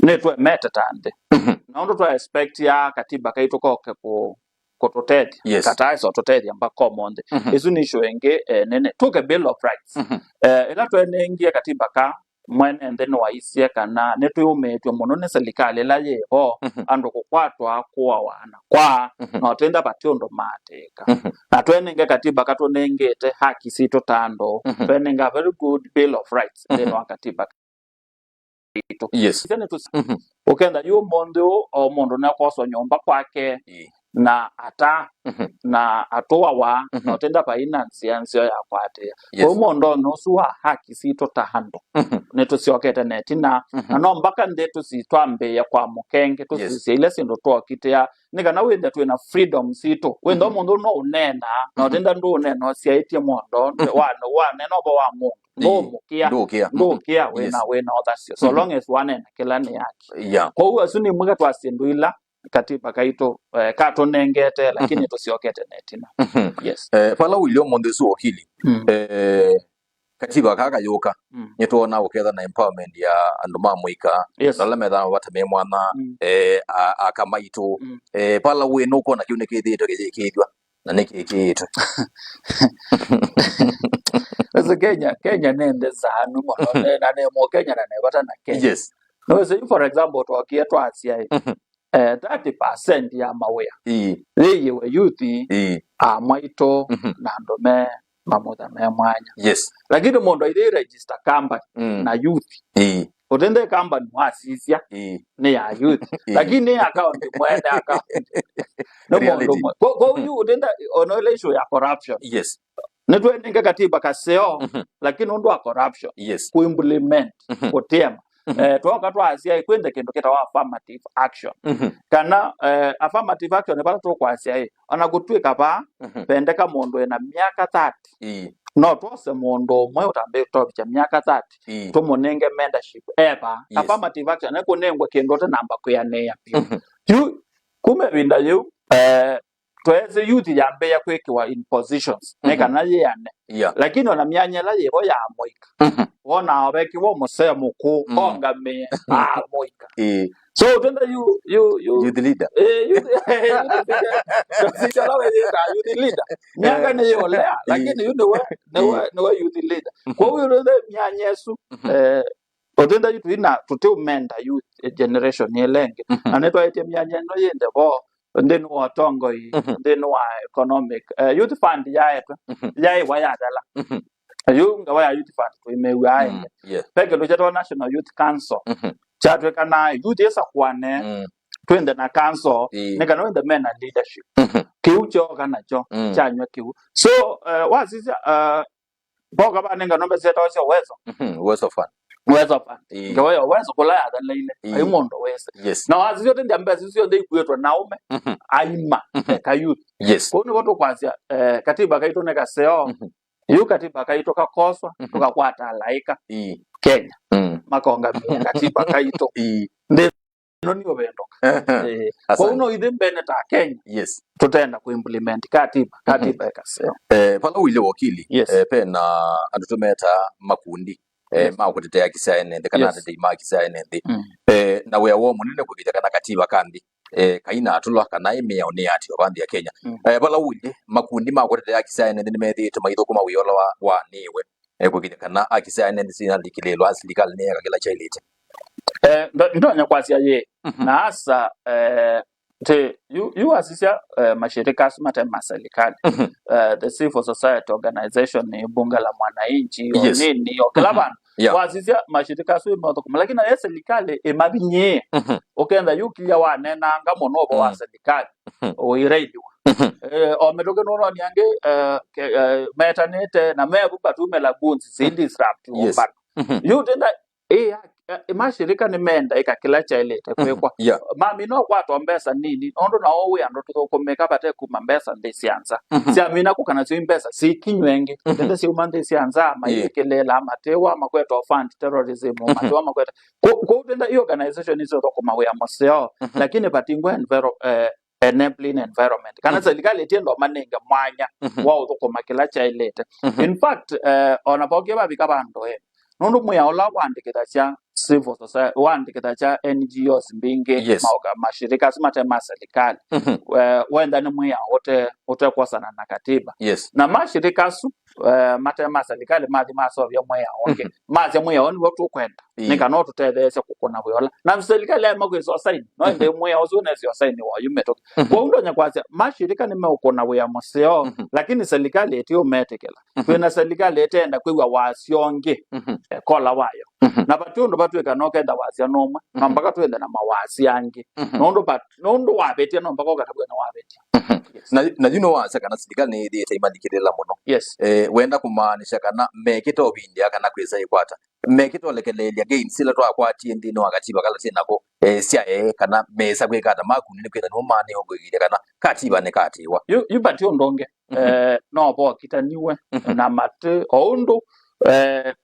nĩtwemete ta nthĩ. Mhm. Na ũndũ twa expect ya katiba kaitũ koke kũ-, kũtũtethya. Yes. Kataĩsa ũtũtethya mpaka ũmũnthĩ. Mhm. Ĩsu nĩ issue ĩngĩ, eh, nene. Tũke Bill of Rights. Mhm. Eh, ĩla twenengie katiba ka mwene nthĩ nĩwaisye kana nĩtwĩũmĩĩtw'e mũno nĩ silikalĩ ĩla yĩ vo, mhm, andũ kũkwatwa, kũawa na kwa, mhm, na ũtenda vati ũndũ maatĩĩka. Mhm. Na twenenge katiba katũnengĩte haki sitũ ta andũ, mhm, twenenga very good Bill of Rights, mhm, nthĩnĩ wa katiba kaitũ. Yes. Ĩsĩ nĩtũsi-, mhm, ũkenda yu ũmũnthĩ ũũ, o mũndũ nĩakoswa nyũmba kwake, ĩĩ, na ata, mhm, na atũawa, mhm, na ũtenda vai na nzĩa nzeo ya kwatĩĩa. Yes. Kwoou mũndonĩ ũsu wa haki sitũ ta andũ, mhm, nĩtũsyokete na ĩtina, mhm, na no mpaka nthĩ tũsi-, twambĩĩe kwa mũkenge, yes, tũsisye ila syĩndũ twokitĩa, nĩ kana wĩnthe twĩ na freedom sitũ. Wĩnthe, mhm, mũndũ no ũneena, na, mhm, ũtenda ndũũneena ũsyaĩtye mũndũ, mhm, wa, wanena ũvo wa mũndũ. Ĩĩ, ndũũmũkĩa, ndũũkĩa, mhm, ndũũkĩa, wĩna, yes, wĩna ũthasyo, so, mhm, long as wanena kĩla nĩ yake. Yeah. Kwoou asu nĩ imwe katwa syĩndũ ila katiba kaitũ, eh, katũnengete, lakini, mhm, tũsyokete na ĩtina. Mhm. Yes. Eh, vala ũilye ũmũnthĩ ũsu wakili, mm, eh, katiba kaa kayũka, mm, nĩtwona ũketha na empowerment ya andũ ma mũika, yes, ala methaa mavata me mwana, mm, eh, a-, aka maitũ. Mm. Eh, vala wĩ nũkwona kĩu nĩkĩthĩĩtwe kĩyĩkĩĩthw'a? Na nĩkĩ kĩĩtwe? Sasa Kenya, Kenya nĩ nthĩ nzaanu mũno, mhm, na nĩ Mũkenya na nĩ vata na Kenya. Yes. Nĩwĩsĩ, for example, twokie twasya ĩ, mhm, eh, thirty percent ya mawĩa, ĩĩ, yĩiwe youth, ĩĩ, a mwaitũ, mhm, na andũ me mamutha me mwanya. Yes. Lakini mũndũ aithi register company, mm, na youth. Ĩĩ. Ũtende company wasisya, ĩĩ, nĩ ya youth. Ĩĩ. Lakini nĩ account mwene account. Nĩ reality. Mũndũ mwe. Ko, ko, mhm, yu ũtende ona ile issue ya corruption. Yes. Nĩtwenenge katiba kaseo, mhm, lakini ũndũ wa corruption. Yes. Ku implement, mhm, kũtema. Mhm. Eh, twoka twasya ĩ, kwĩnthe kĩndũ kĩtawa affirmative action. Mhm. Kana, eh, affirmative action nĩ vala tũkwasya ĩ, ona kũtw'ĩka vaa, mhm, vendeka mũndũ ena myaka thirty. Ĩĩ. No twose mũndũ ũmwe ũtambĩte ũtovikya myaka thirty, ĩĩ, tũmũnenge mentorship. Eva, yes, affirmative action, nĩ kũnengwe kĩndũ ũtanamba kwĩanĩĩa vyũ. Mhm. Yu, kuma ĩvinda yĩu, eh, tweesĩ youth yambĩĩa kwĩkĩwa in positions, nĩ, mhm, kana yĩane. Yeah. Lakini ona myanya ĩla yĩvo ya mũika, mhm, wonaa ovekĩwa mũsee mũkũũ, mm, ongamĩe, ah, mũika. Ĩĩ. So, ũtenda yu, yu, yu, youth leader. Eh, youth, youth leader. Sijala weyĩta youth leader. Myaka, eh, nĩyĩolea, ĩĩ, lakini yu nĩwe, nĩwe, ĩĩ, nĩwe youth leader. Mhm. Kwoou yu nĩ myanya ĩsu, mhm, eh, ũtenda yu tũina, tũtiũmenda youth generation ĩla ĩngĩ. Mhm. Na nĩtwaĩtye myanya ĩno yĩnthe vo, nthĩnĩ wa ũtongoi, mhm, nthĩnĩ wa economic, eh, youth fund yaetwe, mhm, yaĩwa yathela. Mhm. Yu ngawa ya youth fund tũimĩw'a, mm, aende. Yes. Ve kĩndũ kyetwa National Youth Council. Mhm. Kyatwĩkana youth ĩsakũane, mm, twĩnthe na council, ĩĩ, nĩ kana wĩnthe mena leadership. Mhm. Kĩu kyooka nakyo, mm, kyanywa kĩu. So, eh, wasisya, eh, voka vanenganwa mbesa syetawa sya Uwezo. Mhm. Uwezo Fund. Uwezo Fund. Ĩĩ. Ngewa ya Uwezo kũla yatheleile, ĩĩ, ai mũndũ wĩsĩ. Yes. Na wasisya ũtethya mbesa isu syonthe ikuĩtwe na ũme, mhm, aima, mhm, eka youth. Yes. Kwoou nĩvo tũkwasya, eh, katiba kaitũ nĩ kaseo. Mhm. Yu katiba kaitũ kakoswa, mhm, tũkakwata alaĩka, ĩĩ, Kenya. Mm. Makongamĩa katiba kaitũ. Ĩĩ. Nthĩ ĩno nĩ ũvĩndũka. Eh, kwoou no ithyĩ mbene ta Akenya, yes, tũtenda kũimplement katiba, katiba ĩkaseo. Eh, vala ũilye wakili, yes, eh, pena andũ tũmetaa makundi, eh, yes, ma kũtetea haki sya ene nthĩ, kana, yes, atetei ma haki sya ene nthĩ. Mm. Eh, na wĩa woo mũnene kũĩkĩĩthya kana katiba ka nthĩ, eh, kainatũlwa kana ĩ mĩao nĩyatiwa va nthĩ ya Kenya. Mm. Eh, vala ũilye, makundi ma kũtetea haki sya ene nthĩ nĩmethĩĩtwe maithũkũma wĩa ũla wa, waanĩwe, eh, kũĩkĩĩthya kana haki sya ene nthĩ sinalikĩlĩĩlwa, silikalĩ nĩyeka kĩla kyaĩlĩte. Eh, ndo-, ndonya kwasya yĩ, mhm, na asa, eh, ti, yu, yu wasisya, eh, mashirika asu mate ma serikali, mhm, eh, the civil society organization, ni bunge la mwananchi, yes, o nini, o kila, mhm, vandu. Yeah. Wasisya mashirika asu ĩmathũkũma, lakini nayo serikali ĩmavinyĩĩe. Mhm. Ũkenda yu kĩla wanenanga mũno ũvo wa, mm, serikali, mhm, ũiraithiwa. Mhm. Eh, o mĩtũkĩ nũnoni angĩ, eh, ke-, eh, metanĩte na mevu patumela gunzi si, mm, disrupt, yes, ũmbano. Mhm. Yu tenda, ĩ, ya, ya, ĩ, mashirika nĩmenda ĩka kĩla kyaĩlĩte, mhm, kwĩkwa. Yeah. Mamina ũkwatwa mbesa nini, nũndũ nao wĩ andũ tũthũkũmĩka vate kuma mbesa nthĩ sya nza. Mhm. Syamina kũka nasyo i mbesa sikinywe ĩngĩ. Mhm. Tenda syauma nthĩ sya nza, yeah, mayĩkĩlĩĩla, matĩwa, makwetwa fund terrorism, mhm, matĩwa, makwetwa. Kwo-, kwoou tenda i organization isu thũkũma wĩa mũseo, mhm, lakini vatingwa enviro-, eh, enabling environment. Kana, mhm, serikali ĩtienda ũmanenge mwanya, mhm, wa ũthũkũma kĩla kyaĩlĩte. Mhm. In fact, eh, ona vokie vavika vandũ, eh, nũndũ mwĩa ũla wandĩkĩthasya civil society, wandĩkĩthasya N G Os mbingĩ, yes, maoka, mashirika asu mate ma serikali, mhm, eh, wenda nĩ mwĩa ũte, ũtekwosana na katiba. Yes. Na mashirika asu, eh, mate ma serikali mathi masovya mwĩao ũngĩ. Mhm. Masya mwĩao nĩw'o tũkwenda. Ĩĩ. Nĩ kana ũtũtetheesye kũkũna wĩa ũla. Na serikali yaema kwĩsa ũsaini, no ĩndĩ, mhm, mwĩao ũsu ũnesi ũsaini wa yu mĩtũkĩ. Mhm. Kwoou ndonya kwasya, mashirika nĩmeũkũna wĩa mũseo, mhm, lakini serikali ĩtiũmetĩkĩla. Mhm. Twĩ na serikali ĩteenda kwĩw'a wasya ũngĩ, mhm, eh, kola wayo. Mhm. Na vati ũndũ vatwĩka no kenda wasya nũmwe, no, mhm, mpaka twĩthe na mawasya angĩ. Mhm. Nũndũ vat-, nũndũ wavĩtya no mpaka ũkatavw'a na wavĩtya. Mhm. Yes. Na, na yu nĩwasya kana silikalĩ nĩyĩthĩĩte imalikĩlĩla mũno. Yes. Eh, wenda kũmaanisha kana mekĩte ũvindĩa kana kwĩsa ĩkwata, mekĩte ũlekeleelya gains ila twakwatie nthĩnĩ wa katiba kala twĩ nako, eh, sya ee kana mesa kwĩka ata makundi nĩ kwĩtha nĩmo maanĩwe kũĩkĩĩthya kana katiba nĩkatĩĩwa. Yu, yu vati ũndũ ũngĩ. Mhm. Eh, no vokitaniwe, mhm, na matĩ o ũndũ, eh,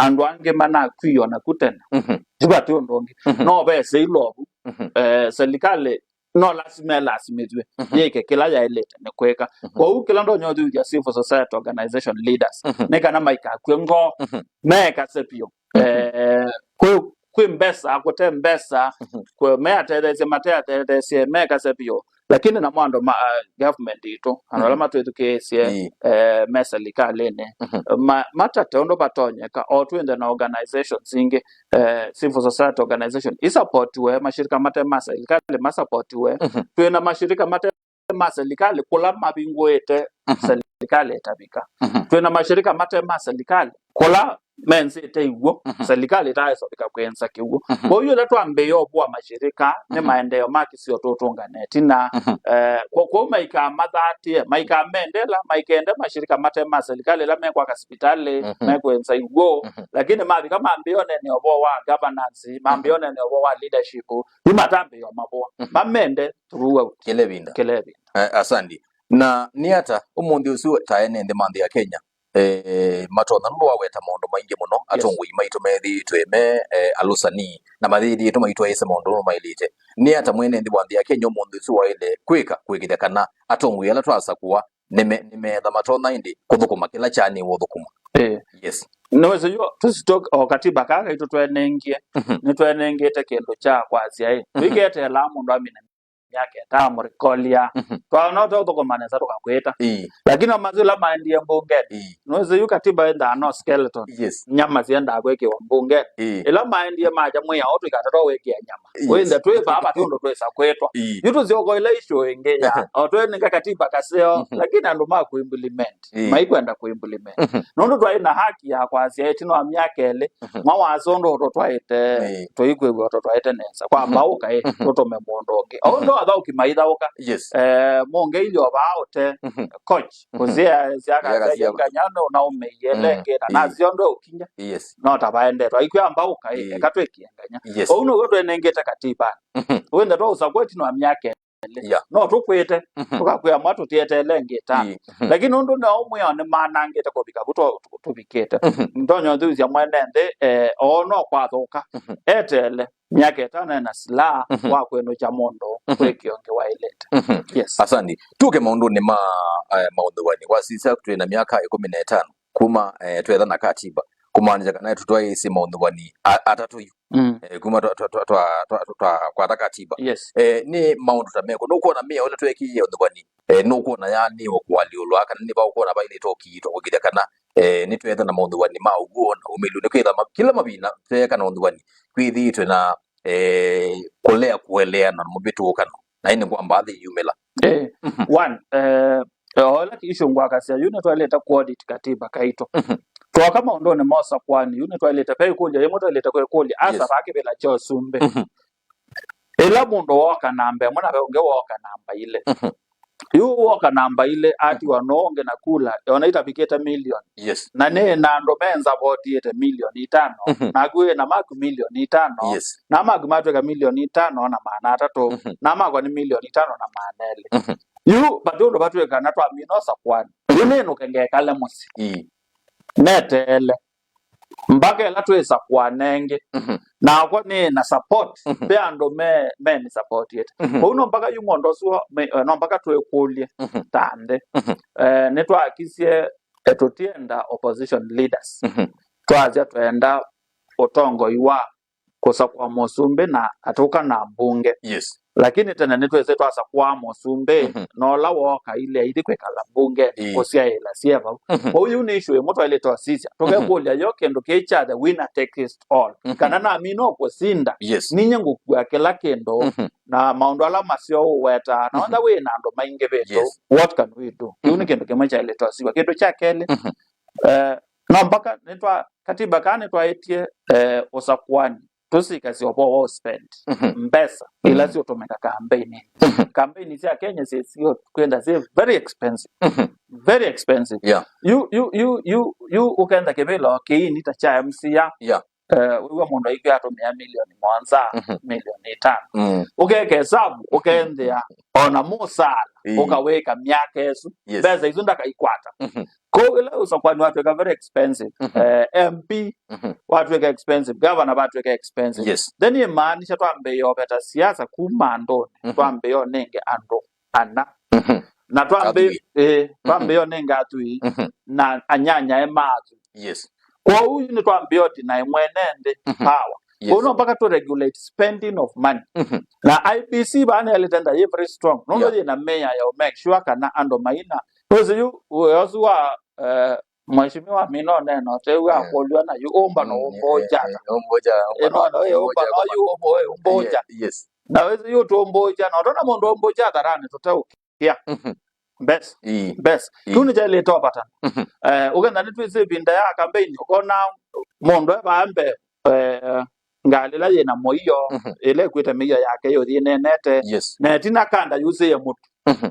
andũ angĩ manakw'ie o naku tene. Mhm. Yu vati ũndũ ũngĩ. Mhm. No vese ilovu. Mhm. Eh, serikali no lasima ĩlasimĩthw'e, mhm, yĩke kĩla yaĩlĩte nĩ kwĩka. Mhm. Kwoou kĩla ndonya ũthuthya civil society organization leaders, mhm, nĩ kana maikakw'e ngoo, mhm, mekase vyũ. Mhm. Eh, kwĩ, kwĩ mbesa, kũte mbesa, mhm, kwĩ meatetheesye, mateatetheesye, mekase vyũ. Lakini namo andũ ma, uh, government itũ, andũ ala, mhm, matwĩthukĩĩsye, ĩĩ, eh, me serikalĩnĩ, mhm, ma-, matate ũndũ vatonyeka, o twĩnthe na organizations ingĩ, eh, civil society organization, isapotiwe, mashirika mate ma serikali masapotiwe. Mhm. Twĩ na mashirika mate ma serikali kũla mavingũĩte, mhm, serikali ĩtavika. Mhm. Twĩ na mashirika mate ma serikali kũla menzĩte iw'ũ, mhm, serikali ĩtaaĩsa ũvika kwĩanza kĩw'ũ. Mhm. Kwoou ĩla twambĩĩa ũvũa mashirika, nĩ, mhm, maendeeo ma kĩsio tũtũngane ĩtina. Mhm. Eh, kwo-, kwoou maikamataatĩe, maikamendela, maikende mashirika mate ma serikali ĩla mekwaka sivitalĩ, mhm, mekwĩanza iw'ũ. Mhm. Lakini mavika mambĩonene ũvoo wa governance, mambĩonene ũvoo wa leadership, yu matambĩĩa mavũa. Mhm. Mamende throughout. Kĩla ĩvinda. Kĩla ĩvinda. Eh, asandi. Na nĩ ata ũmũnthĩ ũsu ta ene nthĩ ma nthĩ ya Kenya, eh, matonya, nũndũ waweta maũndũ maingĩ mũno, yes, atongoi maitũ methĩĩtwe me, eh, alũsani, na mathĩĩtwe maitwaĩĩsya maũndũ nũndũ maĩlĩte. Nĩ ata mwene nthĩ wa nthĩ ya Kenya ũmũnthĩ ũsu waĩle kwĩka kũĩkĩĩthya kana atongoi ala twasakũa nĩme-, nĩmeetha matonya ĩndĩ kũthũkũma kĩla kyaanĩwe ũthũkũma? Eh. Yes. Nĩwĩsĩ yu tũsitoke o katiba kaa kaitũ twenengie, mhm, nĩtwenengĩte kĩndũ kya kwasya ĩ, mhm, tũiketeelaa mũndũ amina myaka ĩtano mũrĩkolya. Mhm. Twaona ũte ũthũkũma nesa tũkakwĩta. Ĩĩ. Lakini o masu ĩla maendie mbungeni. Ĩĩ. Nũĩsĩ yu katiba ĩndaa no skeleton. Yes. Nyama siendaa kwĩkĩwa mbungeni. Ĩĩ. Ĩla maendie maja mwĩao tũikatata wĩkĩa nyama. Yes. Wĩnthe twĩ vaa vati ũndũ twĩsa kwĩtwa. Ĩĩ. Yu tũsyokoile issue ĩngĩ ya, o twenenga katiba kaseo, mhm, lakini andũ ma kũimplement. Ĩĩ. Maikwenda kũimplement. Mhm. Nũndũ twaĩ na haki ya kwasya ĩtina wa myaka ĩlĩ, mhm, mwa wasya ũndũ ũtũtwaĩte, ĩĩ, tũikwĩw'a ũtũtwaĩte nesa. Kwa, mhm, mbaũka ĩ, mhm, tũtũme mũndũ ũngĩ. O ũndũ, mhm, athaũki maithaũka. Yes. Eh, mũngeilyo vaa ũte, mhm, coach. Mhm. Kũsya, syaka, yaka, syaka, syaka, nganya no naũmĩie, mm, lengĩ, na, ĩĩ, nasyo ndo ũkinya. Yes. No ta vaendetwa. Ikwĩa mbaũka ĩ, ĩĩ, eka twĩkie nganya. Yes. Ũu nĩguo twenengete katiba. Mhm. Wĩnthe twaũsakwa ĩtina wa myaka elĩ. Yeah. No tũkwĩte, mhm, tũkakwĩa mwa tũtieteele ĩngĩ ĩtano. Ii, mhm. Lakini ũndũ nao mwĩao nĩmanangĩte kũvika vu tũ-, tũ-, tũvikĩte. Mhm. Ntonyo ũthuthya mwene nthĩ, eh, oo no kwathũka. Mhm. Eteele myaka ĩtano ena silaha, mhm, wa kwĩnũkya mũndũ, mhm, kwĩ kĩonge waĩlĩte. Mhm. Yes. Asante. Tuke maũndũnĩ ma, eh, maũthũani. Wasisya twĩ na myaka ĩkũmi na ĩtano kuma, eh, twetha na katiba, kumaanisha kana tũtwaĩĩsye maũthũani a-, atatũ yu. Mm. Eh, kuma twa-, twa-, twa-, twa-, twa-, twa-, twakwata katiba. Yes. Eh, nĩ maũndũ ta mekũ? Nũkwona mĩao ĩla tweekĩie ũthũani, eh, nũkwona yaanĩwe kũalyũlwa, kana nĩ va ũkwona vaĩlĩte ũkiitwa kũkĩthya kana, eh, nĩtweetha na maũthũani ma ũw'o na ũmĩlu? Nĩkwĩtha ma-, kĩla mavinda tweeka na ũthũani, kwĩthĩĩtwe na, eh, kũlea kũeleana na mũvĩtũkano. Na ĩndĩ ngwamba nthĩ yumĩla. Eh, mhm, one, eh, eh, o ĩla issue ngwakasya yu nĩtwaĩlĩte ku-audit katiba kaitũ. Mhm. Twoka maũndũnĩ ma ũsakwani, yu nĩtwaĩlĩte, ve ĩkũlyo yĩmwe twaĩlĩte kwĩkũlya, asa, yes, va kĩvĩla kya ũsumbĩ. Mhm. Ĩla mũndũ wooka namba ĩmwe na ve ũngĩ wooka namba ilĩ. Mhm. Yu wooka namba ilĩ, atiwa, mhm, nũũ ũngĩ na kula, ona itavikĩte milioni. Yes. Na nĩ na andũ menzavotiĩte milioni itano, mhm, naku wĩ na maku milioni itano, yes, na maku matwĩka milioni itano na maana atatũ, mhm, na makwa nĩ milioni itano na maana elĩ. Mhm. Yu vati ũndũ vatwĩka na twamina ũsakwani. Yu nĩnũke ngekale mũsyĩ. Ii. Neteele mpaka ĩla twĩsa kũana ĩngĩ. Mhm. Nakwa nĩ na support, mhm, ve andũ me, me ni supportĩte. Mhm. Kwoou no mpaka yu ng'ondo ũsu me, eh, no mpaka twĩkũlye, mhm, ta nthĩ. Mhm. Eh, nĩtwakisye, eh, tũtienda opposition leaders. Mhm. Twasya twenda ũtongoi wa kũsakũa mũsumbĩ na atũka na mbunge. Yes. Lakini tene nĩtwĩsĩ twasakwaa mũsumbĩ, mhm, na ũla wooka ile aithi kwĩkala mbungeni, ĩĩ, kũsyaĩla syĩ vau. Mhm. Kwoou yu nĩ issue ĩmwe twaĩlĩte ũsisya. Mhm. Tũkekũlya yo kĩndũ kĩĩ kya the winner takes all. Mhm. Kana namina ũkũsinda, yes, ninye ngũkua kĩla kĩndũ, mhm, na maũndũ ala maseo ũwetaa, na, mhm, onthe wĩ na andũ maingĩvĩte. Yes. What can we do? Kĩu nĩ, mhm, kĩndũ kĩmwe kyaĩlĩte ũsiwa. Kĩndũ kya kelĩ, mhm, eh, no mpaka nĩtwa, katiba kaa nĩtwaĩtye, eh, ũsakwani tũsikasya ũvoo wa spend, mhm, mbesa, mhm, ila siũtũmĩka kambeini. Mhm. Kambeini sya Kenya syĩ, siũkwenda syĩ very expensive. Mhm. Very expensive. Yeah. Yu, yu, yu, yu, yu ũkenda kĩvĩla o kĩini ta kya M C A. Yeah. Eh, wĩw'a mũndũ aikwĩa atũmĩa milioni mũonza, mhm, milioni itano. Mm. Ũkeka hesabu, ũkeenthĩa ona mũsaala, ĩĩ, ũkawĩka myaka ĩsu. Yes. Mbesa isu ndakaikwata. Mhm. Kwoou ĩla ũsakwani watw'ĩka very expensive, mhm, eh, M P, mhm, watw'ĩka expensive, governor vatw'ĩka expensive. Yes. Then imaanisha twambĩĩa ũveta siasa kuma andũnĩ, mhm, twambĩĩa ũnenge andũ ana. Mhm. Na twambĩ-, athwii, eh, mhm, twambĩĩa ũnenge athwii, mhm, na anyanyae ma athwii. Yes. Kwoou yu nĩtwambĩĩa ũdeny mwene nthĩ, mhm, power. Yes. Kwoou no mpaka tũ regulate spending of money. Mhm. Na I E B C vaa nĩyaĩlĩte enda yĩ very strong. Nũndũ, yeah, yĩ na mĩao ya make sure kana andũ maina. Nũsĩ yu wĩa ũsu wa, eh, Mheshimiwa Amina ũneena ũteu, yeah, akũlw'a na yu ũmba no, mm, ũmbũja, eh, eh, ũmbũja, eh, no, no, eh, ũmba no yu ũmbũ-, eh, ũmbũja. Yeah, yes. Na wĩsĩ yu tũmbũja, na ũtona mũndũ ũmbũja atharani tũteũkĩa. Mhm. Mbesa. Ii. Mbesa. Ii. Kĩu nĩkyaĩlĩte ũvatana. Mhm. Eh, ũkenda nĩtwĩsĩ ĩvinda ya kambeini, ũkona mũndũ e vaa mbee, eh, ngalĩ ĩla yĩ na mũio, mhm, ĩla ĩkuĩte mĩio yake yũthi ĩneenete. Yes. Na ĩtina kanda yusĩe mũtu. Mhm.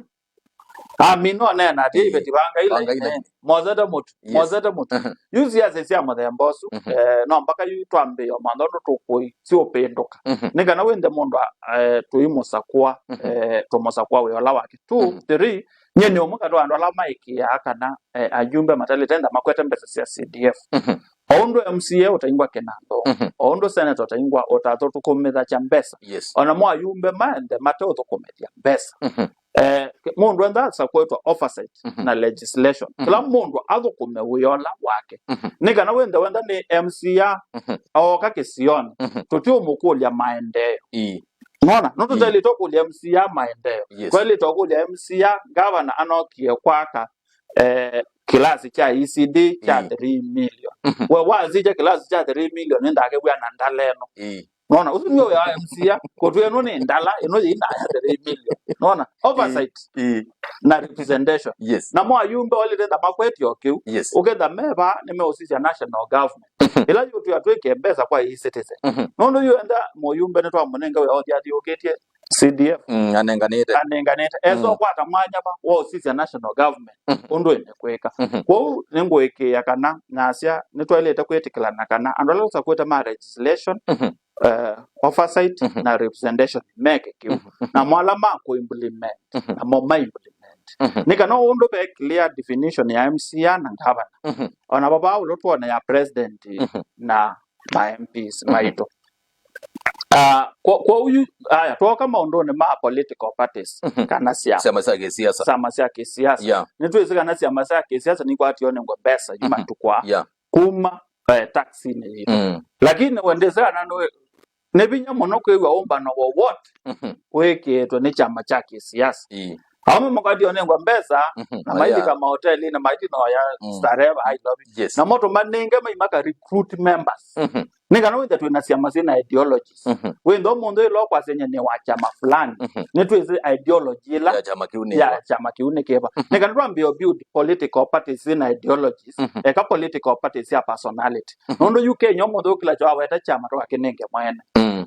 Amina ũneena atĩ, ĩĩ, iveti vanga ila, vanga ila ine, ine, mosete mũtu, yes, mosete mũtu. Mhm. Yu siasa sya mũthemba ũsu, mhm, eh, no mpaka yu twambĩĩa mantha ũndũ tũkũi, siũpĩndũka. Mhm. Nĩ kana wĩnthe mũndũ a-, eh, tũimũsakũa, mhm, eh, tũmũsakũa wĩa ũla wake. Two, mhm, three, nyie nĩ ũmwe katĩ wa andũ ala maĩkĩĩaa kana, eh, ayumbe mataĩlĩte enda makwete mbesa sya C D F. Mhm. O ũndũ M C A ũtaingwa kĩnandũ, mhm, o ũndũ senator ũtaingwa ũtathũkũmĩthasya mbesa, yes, ona mo ayumbe maenthe mateũthũkũmĩthya mbesa. Mhm. Eh, mũndũ enda asa kwĩtwa oversight, mhm, na legislation. Mhm. Kĩla mũndũ athũkũme wĩa ũla wake. Mhm. Nĩ kana wĩnthe wenda nĩ M C A, mhm, ooka kĩsionĩ, mhm, tũtiũmũkũlya maendeeo. Ii. Nona? No, ii, tũtaĩlĩte ũkũlya M C A maendeeo. Yes. Twaĩlĩte ũkũlya M C A, ngavana anokie kwaka, eh, kĩlasi kya E C D kya, ii, three million. Mhm. We wasisya kĩlasi kya three million nĩndakĩw'a na ndala ĩno. Ii. Nona, ũsu nĩw'o wĩa wa M C A, kũtwĩa ĩno nĩ ndala, ĩno yĩinaya three million. Nona, oversight, ii, ii, na representation. Yes. Namo ayumbe olĩte nda makwetio kĩu. Yes. Ũketha me vaa nĩmeũsisya national government. Mhm. Ĩla yũtwĩa twĩke mbesa kwa e-citizen. Mhm. Nũndũ yu enda mũyumbe nĩtwamũnenga wĩa ũthi athiũkĩtye C D F. Mm, anenganĩte. Anenganĩte. Esa, mm, ũkwata mwanya va wa ũsisya national government, mhm, ũndũ ĩne kwĩka. Mhm. Kwoou nĩngũĩkĩĩa kana nasya nĩtwaĩlĩte kwĩtĩkĩlana kana andũ ala tũsakwĩte ma legislation, mhm, uh, oversight Mhm. na representation meke kĩu. Mhm. Mhm. Namo ala ma kũ implement, Mhm. namo ma implement. Mhm. Nĩ kana ũndũ ve clear definition ya M C A na governor. Mhm. Ona vava ũlũ tuone ya president Mhm. na ma M Ps Mhm. maitũ. Ah, kwa, kwa ũyu, aya, twoka maũndũnĩ ma political parties, Mhm. kana syama. Syama sya kĩsiasa. Syama sya kĩsiasa. Yeah. Nĩtwĩsĩ kana syama sya kĩsiasa nikwatio nengwa mbesa yu Mhm. matukwa Yeah. kuma, eh, taxinĩ yitũ. Mm. Lakini wendesana nĩ, nĩ vinya mũno kwĩw'a ũmbano wowote Mhm. wĩkĩĩtwe nĩ kyama kya kĩsiasa. Ĩĩ. Aũme makatio nengwa mbesa Mhm. na Maya. mailika mahotelinĩ, maiti noya Mm. starehe va Nairobi. Yes. Namo tũmanenge maimaka recruit members. Mhm. Nĩ kana wĩthe twĩ na syama syĩ na ideologies. Mhm. Wĩthe ũmũnthĩ ĩla ũkwasya nye nĩ wa kyama fulani. Mhm. Nĩtwĩsĩ ideology ĩla Ya kyama kĩu nĩ ya ĩva? kyama kĩu nĩ kĩva. Mhm. Nĩ kana twambĩe build political parties syĩ na ideologies. Mhm. Eka political parties sya personality. Mhm. Nũndũ yu Kenya ũmũnthĩ ũkĩla kyaweta kyama tũkakĩnenge mwene. Mm.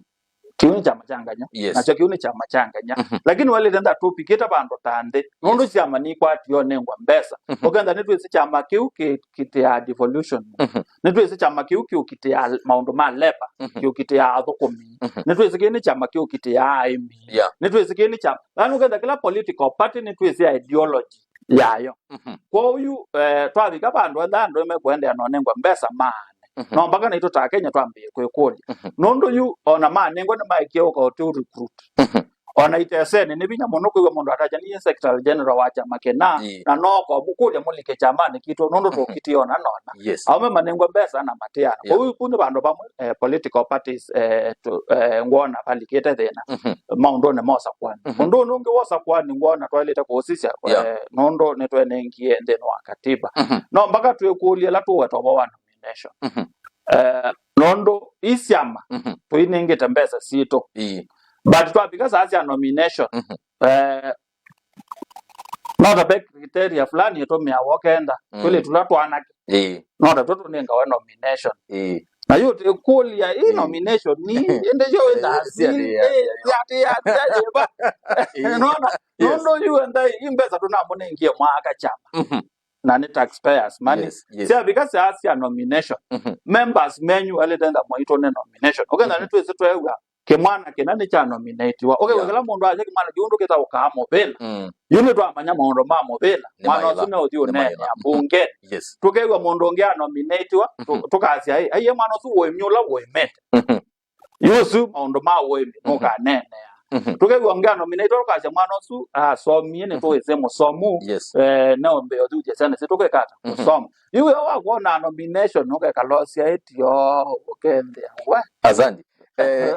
Kĩu nĩ kyama kya nganya. Yes. Nakyo kĩu nĩ kyama kya nganya. Mhm. Lakini wailĩte ntha tũvikĩte vandũ ta nthĩ. Nũndũ Yes. syama nikwatio nengwa mbesa. Mhm. Ũkenda nĩtwĩsĩ kyama kĩu kĩ-, kĩkitĩaa devolution. Mhm. Nĩtwĩsĩ kyama kĩu kĩũkitĩaa maũndũ ma labor. Mhm. Kĩũkitĩaa athũkũmi. Mhm. Nĩtwĩsĩ kĩĩ nĩ kyama kĩũkitĩaa aĩmi. Yeah. Nĩtwĩsĩ kĩĩ nĩ kyama. Yaani ũkenda kĩla political party nĩtwĩsĩ ideology yayo. Mhm. Kwoou yu, eh, twavika vandũ ethĩa andũ mekwendea nonengwa mbesa maane. Mhm. No mpaka naitũ ta Kenya twambĩe kwĩkũlya. Mhm. Nũndũ yu ona manengwa nĩmaekie ũka ũtũ recruit. Mhm. Ona itesenĩ nĩ vinya mũno kwĩw'a mũndũ atakya niye secretary general wa kyama kĩna, Ĩĩ. na no kwa mũkũlya mũlike kyamanĩ kitũ nũndũ Mhm. tũkitie ona nona. Yes. Aũme manengwa mbesa na matiana. Yeah. Kwoou kũ nĩ vandũ vamwe, eh, political parties, eh, tu, eh, ngwona valikĩte thĩna Mhm. maũndũnĩ ma ũsakwani. Mhm. Ũndũ ũnĩ ũngĩ wa ũsakwani ngwona twaĩlĩte kũũsisya, Yeah. eh, nũndũ nĩtwenengie nthĩnĩ wa katiba. Mhm. No mpaka twĩkũlye ĩla tũweta ũvoo wa nomination. Mhm. Eh, nũndũ i syama Mhm. tũinengĩte mbesa sitũ. Ĩĩ. But twavika saa sya nomination, Mhm. eh, no ta ve criteria fulani ĩtũmĩawa ũkenda Mm. twĩlĩtu tũla twanake. Ĩĩ. No ta tũtũnengawe nomination. Ĩĩ. Na yu tĩkũlya ĩ Ĩĩ. nomination ni ĩndĩ yo Ĩĩ, ĩtha ĩĩ, ĩĩ, ĩĩ. Nona? Ĩĩ. Nũndũ yu enda i mbesa tũnamũnengie mwaka kyama. Mhm. Na nĩ taxpayers money. Yes, yes. Syavika saa sya nomination. Mhm. Members menyu alĩte ntha mwaitũ nĩ nomination. Ũkenda Mhm. nĩtwĩsĩ tweew'a kĩmwana kĩna nĩkyanominatiwa. Ũkew'a Yeah. kĩla mũndũ asya kĩmwana kĩu ndũkĩtaũkaa mũvĩla. Mm. Yu nĩtwamanya maũndũ ma mũvĩla. Nĩ Mwana maĩva. Ũsu nĩ ũthiũnĩ Nĩ maĩva. ya mbunge. Yes. Tũkew'a mũndũ ũngĩ anominatiwa, tũ-, Mhm. tũkasya, "Ĩ, aiye mwana ũsu ũĩmi ũla ũĩmĩte." Mhm. Yu ũsu maũndũ ma ũĩmi Mhm. nũkaneenea. Mhm. Tũkew'a ũngĩ anominatiwa, tũkasya, "Mwana ũsu asomie, nĩ Mhm. tũĩsĩ mũsomu." Yes. Eh, neũmbĩe ũthuthya syana sitũ kwĩka ata? Mhm. Kũsoma. Yu wĩa wa kwona nomination, ũkekala ũsyaĩtyo, ũkethĩa, we. Asante. Eh,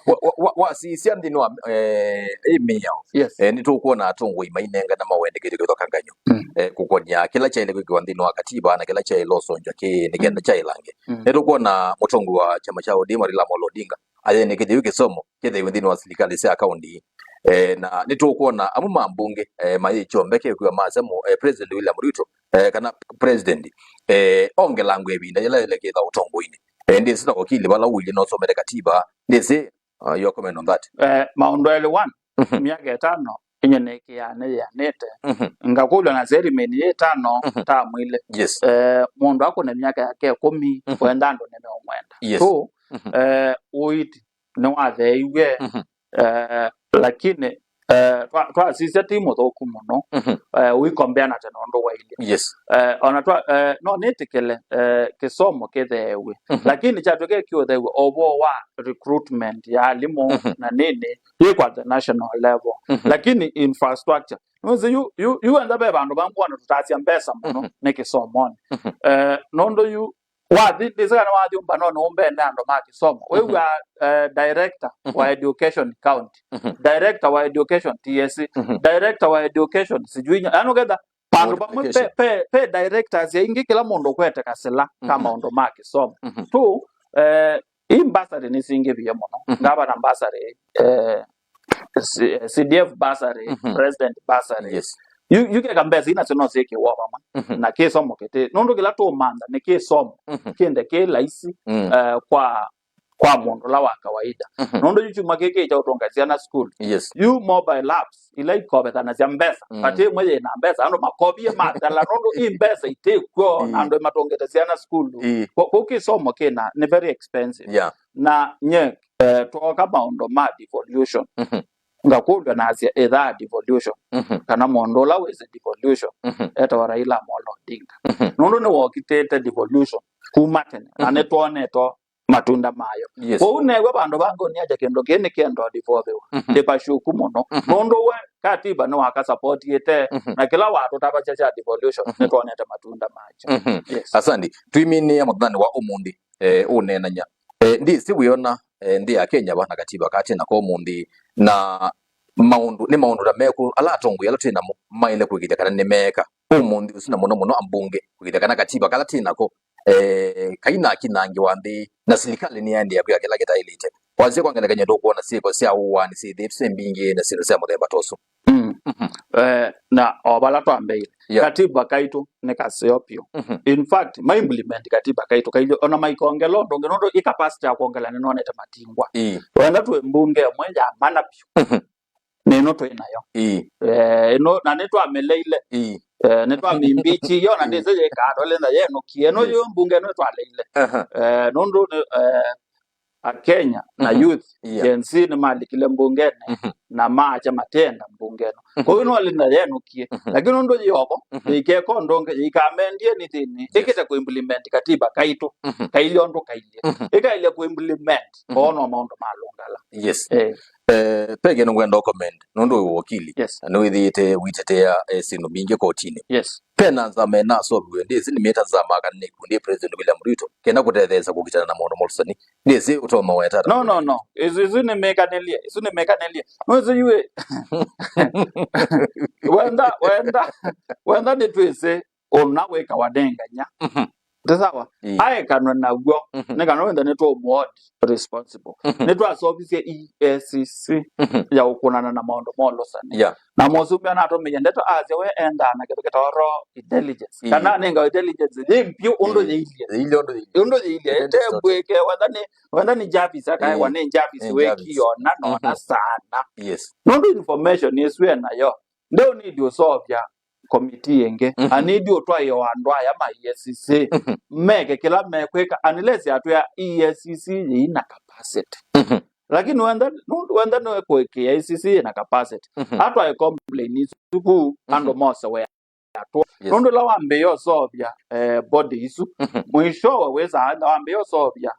wa, wa, wa, wasisya nthĩnĩ wa, eh, ĩ mĩao. Yes. Eh, nĩtũkwona atongoi mainengana mawendekethyo kĩthokangany'o. Mm. Eh, kũkonya kĩla kyaĩle kwĩkĩwa nthĩnĩ wa katiba na kĩla kyaĩle ũsonjwa kĩ nĩkenda Mm. kyaĩlange. Mm. Nĩtũkwona mũtongoi wa kyama kya O D M Raila Amolo Odinga ayenekethya yu kĩsomo kĩtheiwe nthĩnĩ wa silikalĩ sya kaunti. Eh, na nĩtũkwona amwe ma mbunge, eh, mayĩ kyombe kĩkwĩwa masya mũ-, eh, President William Ruto, eh, kana president, eh, ongelangwe ĩvinda yĩla yĩlekĩtha ũtongoinĩ. Eh, ndĩsĩ na wakili vala ũilyĩ nosomere katiba, ndĩsĩ, uh, your comment on that. Eh, maũndũ elĩ, one, Mhm. myaka ĩtano ĩnyenekĩaa nĩyĩanĩte. Mhm. Ngakũlw'a na serimeni yĩ ĩtano Mhm. tamwile. Yes. Eh, mũndũ akũne myaka yake ĩkũmi, Mhm. kwenda andũ nĩmeũmwenda. Yes. So, Mhm. eh, ũiiti nĩwatheeiw'e, Mhm. eh, lakini, eh, twa-, twasisya ti mũthũku mũno, Mhm. eh, ũikombea na tene ũndũ wailye. Yes. Eh, ona twa-, eh, no nĩtĩkĩle, eh, kĩsomo kĩtheew'e. Mhm. Lakini kyatw'ĩka kĩũtheew'a ũvoo wa recruitment ya alimũ Mhm. na nini, yĩkwa the national level. Mhm. Lakini infrastructure, nũsĩ yu, yu, yu enda ve vandũ vamwe ona tũtasya mbesa mũno Mhm. nĩ kĩsomonĩ. Mhm. Eh, nũndũ yu wathi, ndĩsĩ kana wathi ũmbanonĩ ũmbene andũ ma kĩsomo. Mhm. Wĩw'a, eh, director wa Mhm. education county, Mhm. director wa education T S C, Mhm. director wa education sijui nya-, yaani ũketha vandũ vamwe pe, Multiplication. pe, pe directors aingĩ kĩla mũndũ ũkwete kasĩla ka Mhm. maũndũ ma kĩsomo. Mhm. Tu, eh, i mbasarĩ nĩsingĩvie mũno. Mhm. Ngavana mbasarĩ, eh, C-, C D F bursary, Mhm. president bursary. Yes. Yu, yu keka mbesa ina sino sĩkĩwa vamwe. Mhm. Na kĩsomo kĩtĩ. Nũndũ kĩla tũmantha nĩ kĩsomo. Mhm. Kĩende kĩ laisi, Mm. eh, kwa, kwa mũndũ ũla wa kawaida. Mhm. Nũndũ yu kyuma kĩkĩ kya ũtũnga syana sukulu. Yes. Yu mobile apps ila ikovethanasya mbesa. Mm. Vati ĩmwe yĩna mbesa, andũ makovie matala, nũndũ i mbesa itĩkw'o, na Ii. andũ matũngĩte syana sukulu. Ii. Kũ-, kũu kĩsomo kĩna, nĩ very expensive. Yeah. Na nye, eh, twoka maũndũ ma devolution. Mhm. Ngakũlw'a nasya, ĩthaa devolution, Mhm. kana mũndũ ũla wĩsĩ devolution, Mhm. etawa Raila Amolo Odinga. Mhm. Nũndũ nĩwokitĩte devolution kuma tene, na Mhm. nĩtwonetwo matunda mayo. Yes. Kwoou neew'a vandũ va ngũnia kya kĩndũ kĩĩ nĩkĩenda devolviwa. Mhm. Ndĩ pashuku mũno. Mhm. Nũndũ we katiba nĩwakasapotĩte, Mhm. na kĩla watũtavasya kya devolution, Mhm. nĩtwonete matunda makyo. Mhm. Yes. Asandi, twiminĩa mũthenyanĩ wa ũmũnthĩ, eh, ũneenany'a. Eh, ndĩsĩ wĩona, eh, nthĩ ya Kenya va na katiba katĩ nako ũmũnthĩ, na maũndũ, nĩ maũndũ ta mekũ ala atongoi ala twĩ namo maĩle kũĩkĩĩthya kana nĩmeeka ũmũnthĩ ũsu, na mũno mũno ambunge, kũĩkĩĩthya kana katiba kala twĩ nako, eh, kainakinangĩwa nthĩ, na silikalĩ nĩyaendeea kwĩka kĩla kĩtaĩlĩte? Kwasya kwa ngelekany'o, tũkwona syĩko sya ũaani syĩthĩĩtwe syĩ mbingĩ na syĩndũ sya mũthemba ta ũsu. Mm. Mhm. Eh, na o vala twambeile, Yeah. katiba kaitũ nĩ kaseo vyũ. Mhm. In fact, ma implement katiba kaitũ kailyo, ona maikongela ũndũ ũngĩ, nũndũ i capacity ya kwongela nĩnonete matingwa. Ii. Wenda twĩ mbunge ĩmwe ya mana vyũ. Mhm. Nĩno twĩ nayo. Ii. Eh, ĩno, na nĩtwamĩleile. Ii. Eh, nĩtwamĩmbĩkĩie, ona ndĩsĩ yĩkaa, twalinda yenũkie. Ĩno Yes. yĩ mbunge ĩno ĩtwaleile. Aha. Eh, nũndũ nĩ, eh, Akenya na Mhm. youth, Yeah. Gen Z nĩmalikile mbungene Mhm. na maakya matenda mbunge ĩno. Mhm. Kwoou nĩwalinda yenũkie. Mhm. Lakini nũndũ yĩovo, Mhm. yĩikeka ũndũ ũngĩ, yĩikamendie nĩ thĩnĩ, Yes. ĩkĩte kũimplement katiba kaitũ, Mhm. kailye ũndũ kailye. Mhm. Ĩkailye kũimplement, Mhm. koona maũndũ malũngala. Yes. Eh. Eh, Peggy, nĩngwenda ũcomment, nũndũ wĩ wakili, Yes. na nĩwĩthĩĩte wĩtetea, eh, syĩndũ mbingĩ kotinĩ. Yes. Pena nzama ĩnasoviwe, ndĩsĩ nĩmĩta nzama kana nĩ ikundi President William Ruto, kenda kũtetheesya kũkitana na maũndũ ma ũlũsani. Ndĩsĩ ũtonya weta ata. No, no, no. Isu, isu nĩ mĩkanĩlye. Isu nĩ mĩkanĩlye. Nũsĩ yu ĩ. Wenda, wenda, wenda nĩtwĩsĩ ũna wĩkawa nĩ nganya. Mhm. Ti sawa? Ĩĩ. Aekanwe naw'o, Mhm. nĩ kana wenda nĩtũmũhold responsible. Mhm. Nĩtwasovisye E A C C Mhm. ya ũkũnana na maũndũ ma ũlũsani. Yeah. Na mũsumbĩ anatũmĩie ndeto asya we endaa na kĩndũ kĩtawa raw intelligence. Ĩĩ. Kana nĩngawa intelligence yĩ mbyũ ũndũ Ĩĩ. yĩilye. Yĩilye ũndũ yĩilye. Ũndũ yĩilye. Ĩtembwĩke, wenda nĩ, wenda nĩ Jarvis, akaewa Ĩĩ. nĩ Jarvis Nĩ Jarvis. wĩkiona nona Mhm. sana. Yes. Nũndũ information ĩsu enayo, ndeũnidi ũseũvya committee ĩngĩ. Mhm. Anidi ũtwaĩe o andũ aya ma E A C C. Mhm. Meke kĩla mekwĩka, unless atwĩa E A C C yĩina capacity. Mhm. Lakini wenda, nũndũ wenda nĩwe kũĩkĩĩa E A C C yĩna capacity. Mhm. Atwae complain isu kũu, Mhm. andũ mose we atwa. Yes. Nũndũ ĩla wambĩĩa ũseũvya, eh, body isu, Mhm. mwishowe wĩsaa ĩla wambĩĩa ũseũvya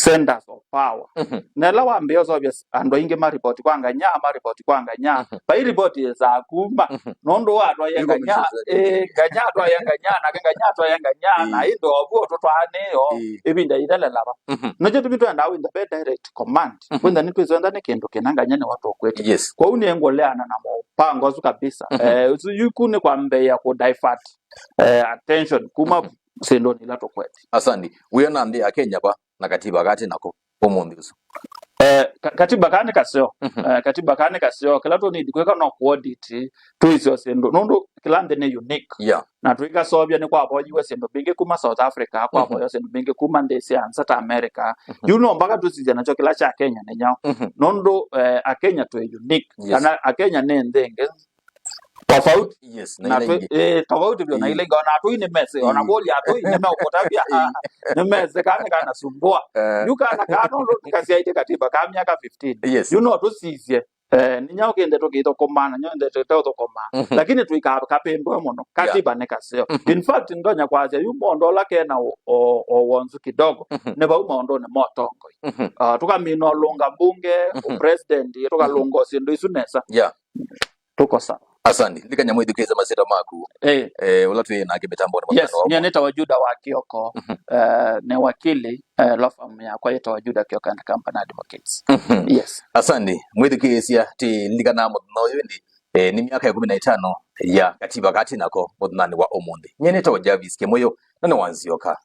centers of power. Mhm. Na ĩla wambĩĩa ũseũvya s-, andũ aingĩ maripoti kwa nganya, maripoti kwa nganya. Mhm. Vai ripoti yĩsaa kuma. Mhm. Nũndũ watwaie Iko nganya, mĩsoso ya eh, nganya atwaie nganya, nake nganya atwaie nganya, na Ĩĩ. ĩndĩ ovu ũtũtwaanĩo, Ĩĩ. ĩvinda yĩthelela va. Mhm. Nĩkyo tũmi twendaa wĩntha ve direct command. Mhm. Wĩntha nĩtwĩsĩ wenda nĩ kĩndũ kĩna nganya nĩwe tũkwĩtĩ. Yes. Kwoou nĩngũleana na mũpango ũsu kabisa. Mhm. Eh, ũsu yuku nĩ kwambĩĩa kũ divert, eh, attention kuma Mhm. syĩndũnĩ ila tũkwete. Asandi, wĩona nthĩ ya Kenya va na katiba katĩ nako ũmũnthĩ ũsu? Eh, ka-, katiba kaa nĩ kaseo. Mhm. Eh, katiba kaa nĩ kaseo. Kĩla tũnidi kwĩka no kũ-audit, tũisyo syĩndũ. Nũndũ kĩla nthĩ nĩ unique. Yeah. Na tũikaseũvya nĩ kwavoyiwe syĩndũ mbingĩ kuma South Africa, Mhm. kwavoywa syĩndũ mbingĩ kuma nthĩ sya nza ta America. Mhm. Yu no mpaka tũsisye nakyo kĩla kya Kenya nĩ nyaũ. Mhm. Nũndũ, eh, Akenya twĩ unique. Yes. Kana Akenya nĩ nthĩ ĩngĩ tofauti. Yes, na Na ila twĩ, ingĩ. eh, tofauti vyũ na Ĩĩ. ila ingĩ. Ona atũi nĩ mesĩ, ona Ĩĩ. kũlya atũi nĩ meũkũtavya. Ĩĩ. Nĩ mesĩ kana kanasumbua. Eh. Yu kana kaa nũndũ kasyaĩtye katiba ka myaka fifteen. Yes. Yu no tũsisye. Eh, nĩ nyaũ kĩndĩ tũkĩthũkũma, na nyaũ kĩndĩ tũteũthũkũma. Mhm. Lakini tũikakapĩndwe mũno. Yeah. Katiba nĩ kaseo. Mhm. In fact, ndonya kwasya yu mũndũ ũla kena o, o, o wonzu kidogo. Mhm. Nĩ vau maũndũnĩ ma ũtongoi. Mhm. Ah, tũkamina ũlũnga mbunge, Mhm. president, tũkalũnga syĩndũ isu nesa. Yeah. Tũko sawa. Asante. Ndikanya mwĩthukĩĩsya masyĩtwa maku. Eh. Eh, ũla twĩ nake mĩtambonĩ mwa Yes, mũthenya wa nyie ũmũnthĩ. Nĩtawa Juda wa Kioko. Mhm. Eh, nĩ wakili, eh, law firm yakwa yĩtawa Juda Kioko and Company Advocates. Mhm. Yes. Asante. Mwĩthukĩĩsya, tĩlilikana mũthenya ũyũ ĩndĩ, eh, nĩ myaka ĩkũmi na ĩtano ya katiba katĩ nako mũthenyanĩ wa ũmũnthĩ. Nyie nĩtawa Jarvis Kĩmũyũ, na nĩ wa Nzioka.